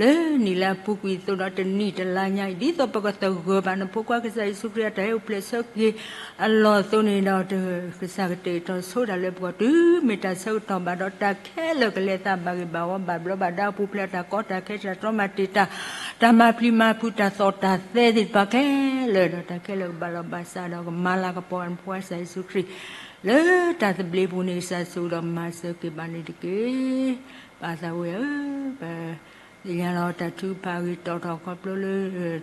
လၢနံၣ်လၢအပူၤကွံာ်အသိးဒီး တနံၣ်တလါညါအံၤ ဒ်သိးပကသဂၢၢ်ဘၣ်နဖိခွါ ကစၢ်ယ့ၣ်ၡူးခရံာ်အတၢ်ဟဲအိၣ်ဖျဲၣ်ဆၢက့ၤအလီၢ်အသိးန့ၣ်ဒီး ကစၢ်ကတဲာ်ကတီၤဆိတၢ်လၢပဂီၢ် တုၤမ့ၢ်တၢ်ဆၢကတီၢ်ဘၣ်ဒီး တၢ်ခဲလၢာ်ကလဲၤသးဘၣ်ဂ့ၤဘၣ်ဝီ ဘၣ်ဘျီးဘၣ်ဒါ ပူၤဖျဲးတၢ်ကီတၢ်ခဲ တၢ်တြီမၤတံာ်တာ် တၢ်မၤပျံၤမၤဖုး တၢ်သီၣ်တၢ်သဲသ့ၣ်တဖၣ်ခဲလၢာ်ဒီး တၢ်ခဲလၢာ်ကဘၣ်လီၤဘၣ်စးဒီး ကမၤလၤကပီၤနဖိခွါကစၢ်ယ့ၣ်ၡူးခရံာ် လၢတၢ်သဘျ့ပူၤန့ၣ် ကစၢ်ဆိၣ်ဂ့ၤဒီးမၤစၢၤက့ၤဘၣ်န့ၣ်တက့ၢ်. ပၢ်သးဝံၣ်ဧၢ, ပသ့ၣ်ညါလီၤ တၢ်ထုကဖၣ်ဂ့ၤတီၣ်ထီၣ်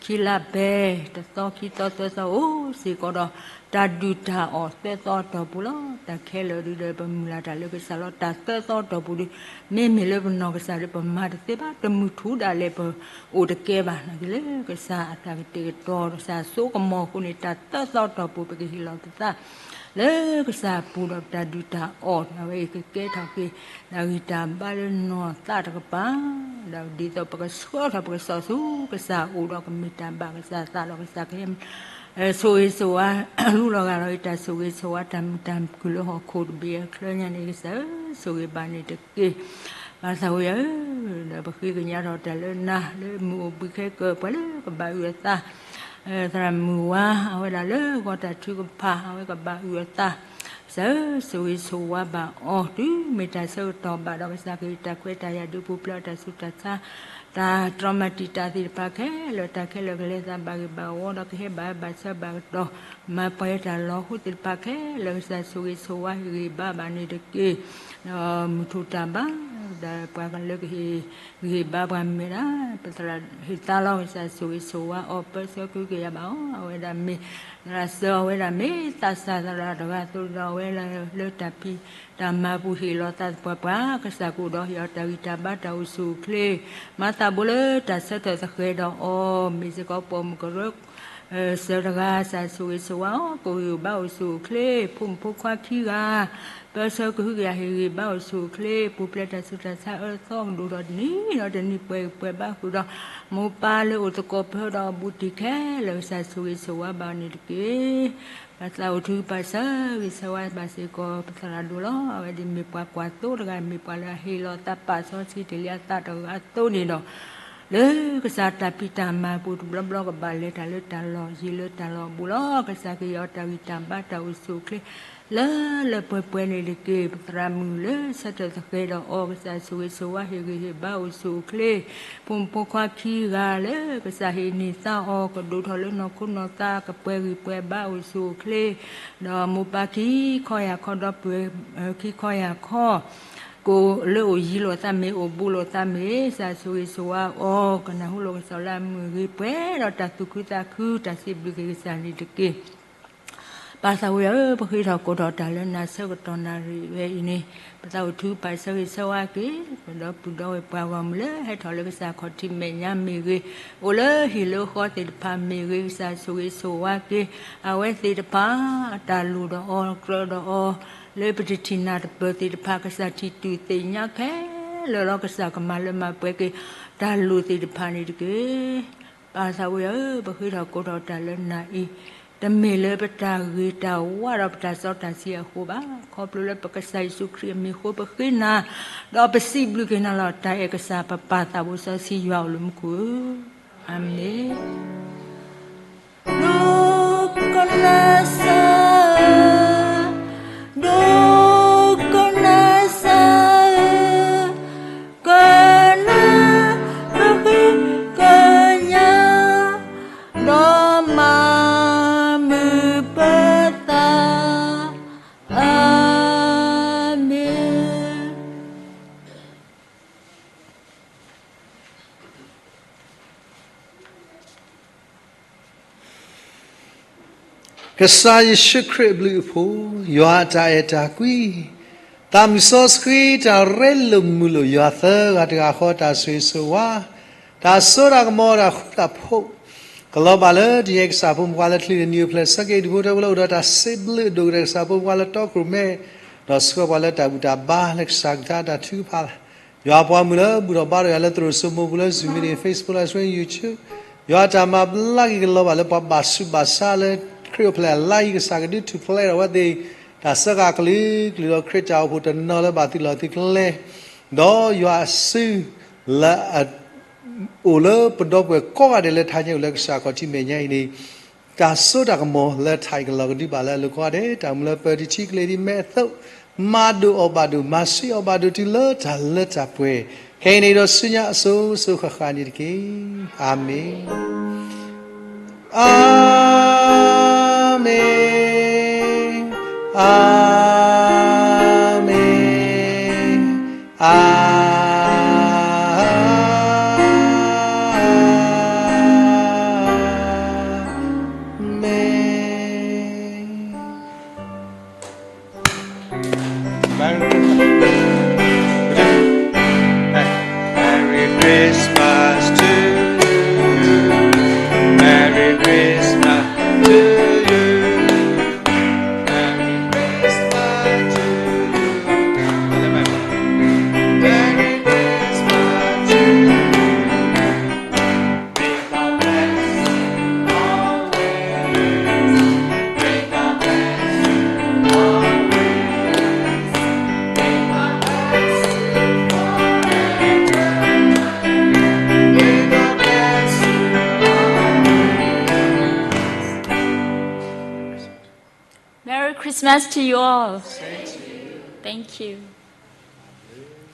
ခီဖျိလၢ ခံလါဖဲ တသီခံသီသၢသီ အိၣ်စ့ၢ်ကီးဒီး တၢ်ဒုၣ်တၢ်အီၣ်သၢသီအတီၢ်ပူၤလီၤ. တၢ်ခဲလၢာ်ဒုးဒီး ပမုၢ်လၢ်တၢ်လၢကစၢ်လီၤ. တၢ်သၢသီအတီၢ်ပူၤဒုး မ့မ့ၢ်လၢပနီၢ်ကစၢ်ဒီး ပမၤတသ့ဘၣ်. တမုၢ်ထူၣ်ဒၣ်လဲာ် ပအိၣ်တကဲဘၣ်. နာ်က့လၢကစၢ်အတၢ်ကတဲာ်ကတီၤ ကစၢ်စိကမီၤအဃိန့ၣ် တၢ်သၢသီအတီၢ်ပူၤ ပကဟ့ၣ်လီၤပသး လၢကစၢ်အပူၤဒီး ပတၢ်ဒုၣ်တၢ်အီၣ် အဝဲအံၤကကဲထီၣ်က့ၤ တၢ်ဂံၢ်တၢ်ဘါလၢနီၢ်သးတကပၤ ဒီးဒ်သိးပကဆှၢထီၣ်ပကစီၣ်ဆူကစၢ်အအိၣ်ဒီး ကမ့ၢ်တၢ်ဘၣ်ကစၢ်အသးဒီး ကစၢ်ကဟဲ ဆိၣ်ဂ့ၤဆိၣ်ဝါ လူလီၤဂာ်လီၤအံၤ တၢ်ဆိၣ်ဂ့ၤဆိၣ်ဝါ တၢ်မုာ်တၢ်ခုၣ်လၢဟီၣ်ခိၣ်တဘ့ၣ်အချၢညါန့ၣ် ကစၢ်ဧၢ ဆိၣ်ဂ့ၤဘၣ်န့ၣ်တက့ၢ်. ပၢ်သးဝံၣ်ဧၢ, ဒီးပဃ့ကညးထီၣ်တၢ်လၢနၤ လၢမုၢ်အိၣ်ဘှံးခဲကၢၢ် ပှၤလၢကဘၣ်အုၣ်အသး သရၣ်မုၣ်ဝါ အဝဲဒၣ်လၢဂီၤတၢ်ထုကဖၣ် အဝဲကဘၣ်အုၣ်အသး ကစၢ်ဧၢ ဆိၣ်ဂ့ၤဆိၣ်ဝါဘၣ်အီၤ တုၤမ့ၢ်တၢ်ဆၢကတီၢ်ဘၣ်ဒီး ကစၢ်ကဟ့ၣ်တၢ်ခွဲးတၢ်ယာ်ဒုး ပူၤဖျဲးတၢ်ဆူးတၢ်ဆါ တၢ်တြီမၤတံာ်တာ်သ့ၣ်တဖၣ်ခဲလၢာ် တၢ်ခဲလၢာ်ကလဲၤသးဘၣ်ဂ့ၤဘၣ်ဝီဒီး ကဟဲဘၣ်အၢဘၣ်ဆၢဘၣ်ကတီၢ် မၤပှဲၤတၢ်လီၤဟိသ့ၣ်တဖၣ်ခဲလၢာ် ကစၢ်ဆိၣ်ဂ့ၤဆိၣ်ဝါဟ့ၣ်ဂံၢ်ဘါဘၣ်န့ၣ်တက့ၢ်. ဒီးမုၢ်ထူၣ်တၢ်ဘါ ဒီးပှၤကလၢကဟ့ၣ်ဂံၢ်ဘါပှၤမ့ၢ်ဒၣ် ပသရၣ်ဟ့ၣ်သါလီၤ ကစၢ်ဆိၣ်ဂ့ၤဆိၣ်ဝါအီၤ ပၢဆှၢကဟုကယာ်ဘၣ်အီၤ အဝဲဒၣ်မ့ၢ် သရၣ်စၢၤ အဝဲဒၣ်မ့ၢ်သးစၢ်သရၣ်တဂၤအသိးဒီး အဝဲလၢတၢ်ဖံးတၢ်မၤပူၤဟ့ၣ်လီၤသးသပှၢ်ပှၢ် ကစၢ်ကအိၣ်ဒီးဟ့ၣ်အီၤတၢ်ဂံၢ်တၢ်ဘါတၢ်အိၣ်ဆူၣ်အိၣ်ချ့ မၤသးဘိလၢတၢ်ဆၢထၢၣ်သဃဲၤဒီးအီၤ မ့ၢ်စ့ၢ်ကီးပိာ်မုၣ်ကရၢ ဆၢတဂၤ ကစၢ်ဆိၣ်ဂ့ၤဆိၣ်ဝါအီၤ ကအိၣ်ဘၣ်အိၣ်ဆူၣ်အိၣ်ချ့, ဖိမုၣ်ဖိခွါခံဂၤ ပၢဆှၢကဟုကယာ်ဟ့ၣ်ဂ့ၤဘၣ်အိၣ်ဆူၣ်အိၣ်ချ့, ပူၤဖျဲးတၢ်ဆူးတၢ်ဆါအၢသီကဒိၣ်ဒီးတနံၤဒီးတနံၤ ပှဲၤဂံၢ်ပှဲၤဘါဃုာ်ဒီး မိၢ်ပၢ်လၢအိၣ်သကိးပၢဒီးအဘူးတံၢ်ခဲလၢာ် ကစၢ်ဆိၣ်ဂ့ၤဆိၣ်ဝါဘၣ်အီၤန့ၣ်တက့ၢ်. ပသးအိၣ်ထုကဖၣ်ဆၢဂ့ၤဆၢဝါဘၣ်စ့ၢ်ကီး ပသရၣ်ဒိၣ်လီၤ. အဝဲဒၣ်မ့ၢ်ပှၤကွၢ်သိတဂၤ, မ့ၢ်ပှၤလၢအဟ့ၣ်လီၤသးပာ်စီဆှံတ့ၢ်လံအသးတဂၤအသိးန့ၣ်ဒီး လၢကစၢ်တၢ်ဖံးတၢ်မၤအပူၤ တဘျီဘျီကဘၣ်လဲၤတၢ်လၢတၢ်လီၢ်ယံၤလၢတၢ်လီၢ်အဘူးလီၤ. ကစၢ်ကဟ့ၣ်အီၤတၢ်ဂံၢ်တၢ်ဘါတၢ်အိၣ်ဆူၣ်အိၣ်ချ့ လၢလၢပှဲၤပှဲၤန့ၣ်တက့ၢ်. ပသရၣ်မုၣ်လၢဆၢထၢၣ်သဃဲၤဒီးအီၤ ကစၢ်ဆိၣ်ဂ့ၤဆိၣ်ဝါဟ့ၣ်ဂံၢ်ဟ့ၣ်ဘါအိၣ်ဆူၣ်အိၣ်ချ့, ဖိမုၣ်ဖိခွါခံဂၤလၢကစၢ်ဟ့ၣ်န့ၢ်သါအီၤ ကဒိၣ်ထီၣ်လၢနီၢ်ခိနီၢ်သး ကပှဲၤဂံၢ်ပှဲၤဘါအိၣ်ဆူၣ်အိၣ်ချ့ ဒီးမိၢ်ပၢ်ခံခီယၢ်ခီဒီပုၢ်ဝဲၢ်ခံခီယၢ်ခီ ကအိၣ်လၢအိၣ်ယံၤလိာ်သးမ့ၢ် အိၣ်ဘူးလိာ်သးမ့ၢ် ကစၢ်ဆိၣ်ဂ့ၤဆိၣ်ဝါအီၤ ကနၢ်ဟူလိာ်ကစၢ်လၢအမုၢ်ဂ့ၤပှဲၤဒီးတၢ်သူၣ်ခုသးခု တၢ်စံးဘျုးက့ၤကစၢ်န့ၣ်တက့ၢ်. ပၢ်သးဝံၢ်ဧၢ, ပဃ့ထီၣ်ကိးထီၣ်တၢ်လၢနၤဆၢကတီၢ်နၣ်ရံၣ်ဝဲအံၤန့ၣ် ပသးအိၣ်ထုကဖၣ်ဆၢဂ့ၤဆၢဝါက့ၤ ပဒီပုၢ်ဒီဝဲၢ်ပှၤဂီၢ်မုၢ်လၢဟဲထီၣ်လၢကစၢ်ခီၣ်ထံးမဲာ်ညါမ့ၢ်ဂ့ၤ, အိၣ်လၢဟံၣ်လၢဃီသ့ၣ်တဖၣ်မ့ၢ်ဂ့ၤ, ကစၢ်ဆိၣ်ဂ့ၤဆိၣ်ဝါက့ၤ အဝဲသ့ၣ်တဖၣ် တၢ်လိၣ်ဒီးအီၤ ကြၢးဒီးအီၤ လၢပတထံၣ်နၢ်တပၢၢ်သ့ၣ်တဖၣ် ကစၢ်ထံၣ်တူၢ်သ့ၣ်ညါခဲလၢာ်လီၤ. ကစၢ်ကမၤလၢမၤပှဲၤက့ၤ တၢ်လိၣ်သ့ၣ်တဖၣ်န့ၣ်တက့ၢ်. ပၢ်သးဝံၢ်ဧၢ, ပဃ့ထီၣ်ကိးထီၣ်တၢ်လၢနၤအံၤ တမ့ၢ်လၢပတၢ်ဂ့ၤတၢ်ဝါဒီးပတၢ်စီတၢ်ဆှံအဃိဘၣ်. ခီဖျိလၢပကစၢ်ယ့ၣ်ၡူးခရံာ်အမံၤအဃိ ပဃ့နၤ ဒီးပစံးဘျုးက့ၤနၤလီၤ. တၢ်အဲၣ်ကစၢ် ပပၢ်သးဘိစီဆှံယွၤအိၣ်လၢမူခိၣ်ဧၢ, အၤမ့ၣ်. ဒိကနၣ်စၢ်ဧၢ, ဒိကနၣ်စၢ်ဧၢ, ကနၣ်ပဃ့ကညး ဒီးမၤမုာ်ပသး, အၤမ့ၣ်. ကစၢ်ယ့ၣ်ၡူးခရံာ်အဘျုးအဖှိၣ်, ယွၤအတၢ်အဲၣ်တၢ်ကွံ, သးမုၢ်စီဆှံတၢ်ရ့လိာ်မုာ်လိာ် ယွၤသၢဂၤတဂၤဃီ တၢ်ဆိၣ်ဂ့ၤဆိၣ်ဝါ, တၢ်စိတၢ်ကမီၤ တၢ်ဃူတၢ်ဖိး, ကလီၤဘၣ်လၢတယဲၢ်ကစၢ်ဖိမုၣ်ဖိခွါလၢချံနံၣ်အဖျၢၣ် ဆၢက့ၤဒူၣ်ဖိထၢဖိလၢအိၣ်ဒီးတၢ်စံးဘျုးအဒိၣ်ကတၢၢ် ကစၢ်ဖိမုၣ်ဖိခွါလၢတီခိၣ်ရိၣ်မဲ, ဒီးဆှၢပှၤလၢတၢ်ဘူၣ်တၢ်ဘါလၢကစၢ်ကလုၢ်ကထါတၢ်ထုကဖၣ် ယွၤပှၤမုၣ်လၢဘူၣ်ထီၣ်ဘါထီၣ်ယွၤလၢသရိာ်စိမိၤပူၤလၢ Zoom meeting, Facebook, live stream, YouTube, ယွၤတၢ်မၤဘျါက့ၤကလီၤဘၣ်လၢပှၤဘၣ်ဆူးဘၣ်ဆါလၢခရံာ်အိၣ်ဖျဲၣ်အလါအံၤ ကစၢ်ကဒုးထူၣ်ဖျဲးထီၣ်ဝဲသ့ၣ် တၢ်စၢဃာ်ကလုာ်ကလုာ်ဒီးခရံာ်တၢ်အိၣ်ဖှိၣ်တနီၤလၢဘၣ်သုးလီၢ်သုးကျဲ ဒီးယွၤအစုလၢအ အိၣ်လၢပဒီပုၢ်ဝဲၢ်ကိးဂၤဒဲးလၢထါညါအိၣ်လၢကစၢ်ခီၣ်ထံးမဲာ်ညါအံၤန့ၣ် တၢ်စိတၢ်ကမီၤလၢထးအံၤကလီၤကဒုဘၣ်လၢအလိၤကိးဂၤဒဲး တၢ်မုၢ်လၢပၢၤတထံကျဲၤဒ်မဲအသိး မၤဒိၣ်အီၣ်ဘၣ်ဒိၣ် မၤဆှံအီၣ်ဘၣ်ဒိၣ်တုၤလၢတၢ်လၢတၢ်ပှဲၤ ခဲအံၤန့ၣ်ဒီးဆူညါအစိၤစိၤဃၣ်ဃၣ်န့ၣ်တက့ၢ်. အၤမ့ၣ်. အၤမ့ၣ်, အၤမ့ၣ်, အၤမ့ၣ်. Merry Christmas. Merry Christmas to you. Merry Christmas to you. Merry Christmas to you. Merry Christmas to you. May God bless you always. May God bless you always. May God bless you forever. May God bless you always. Merry Christmas to you all. Thank you.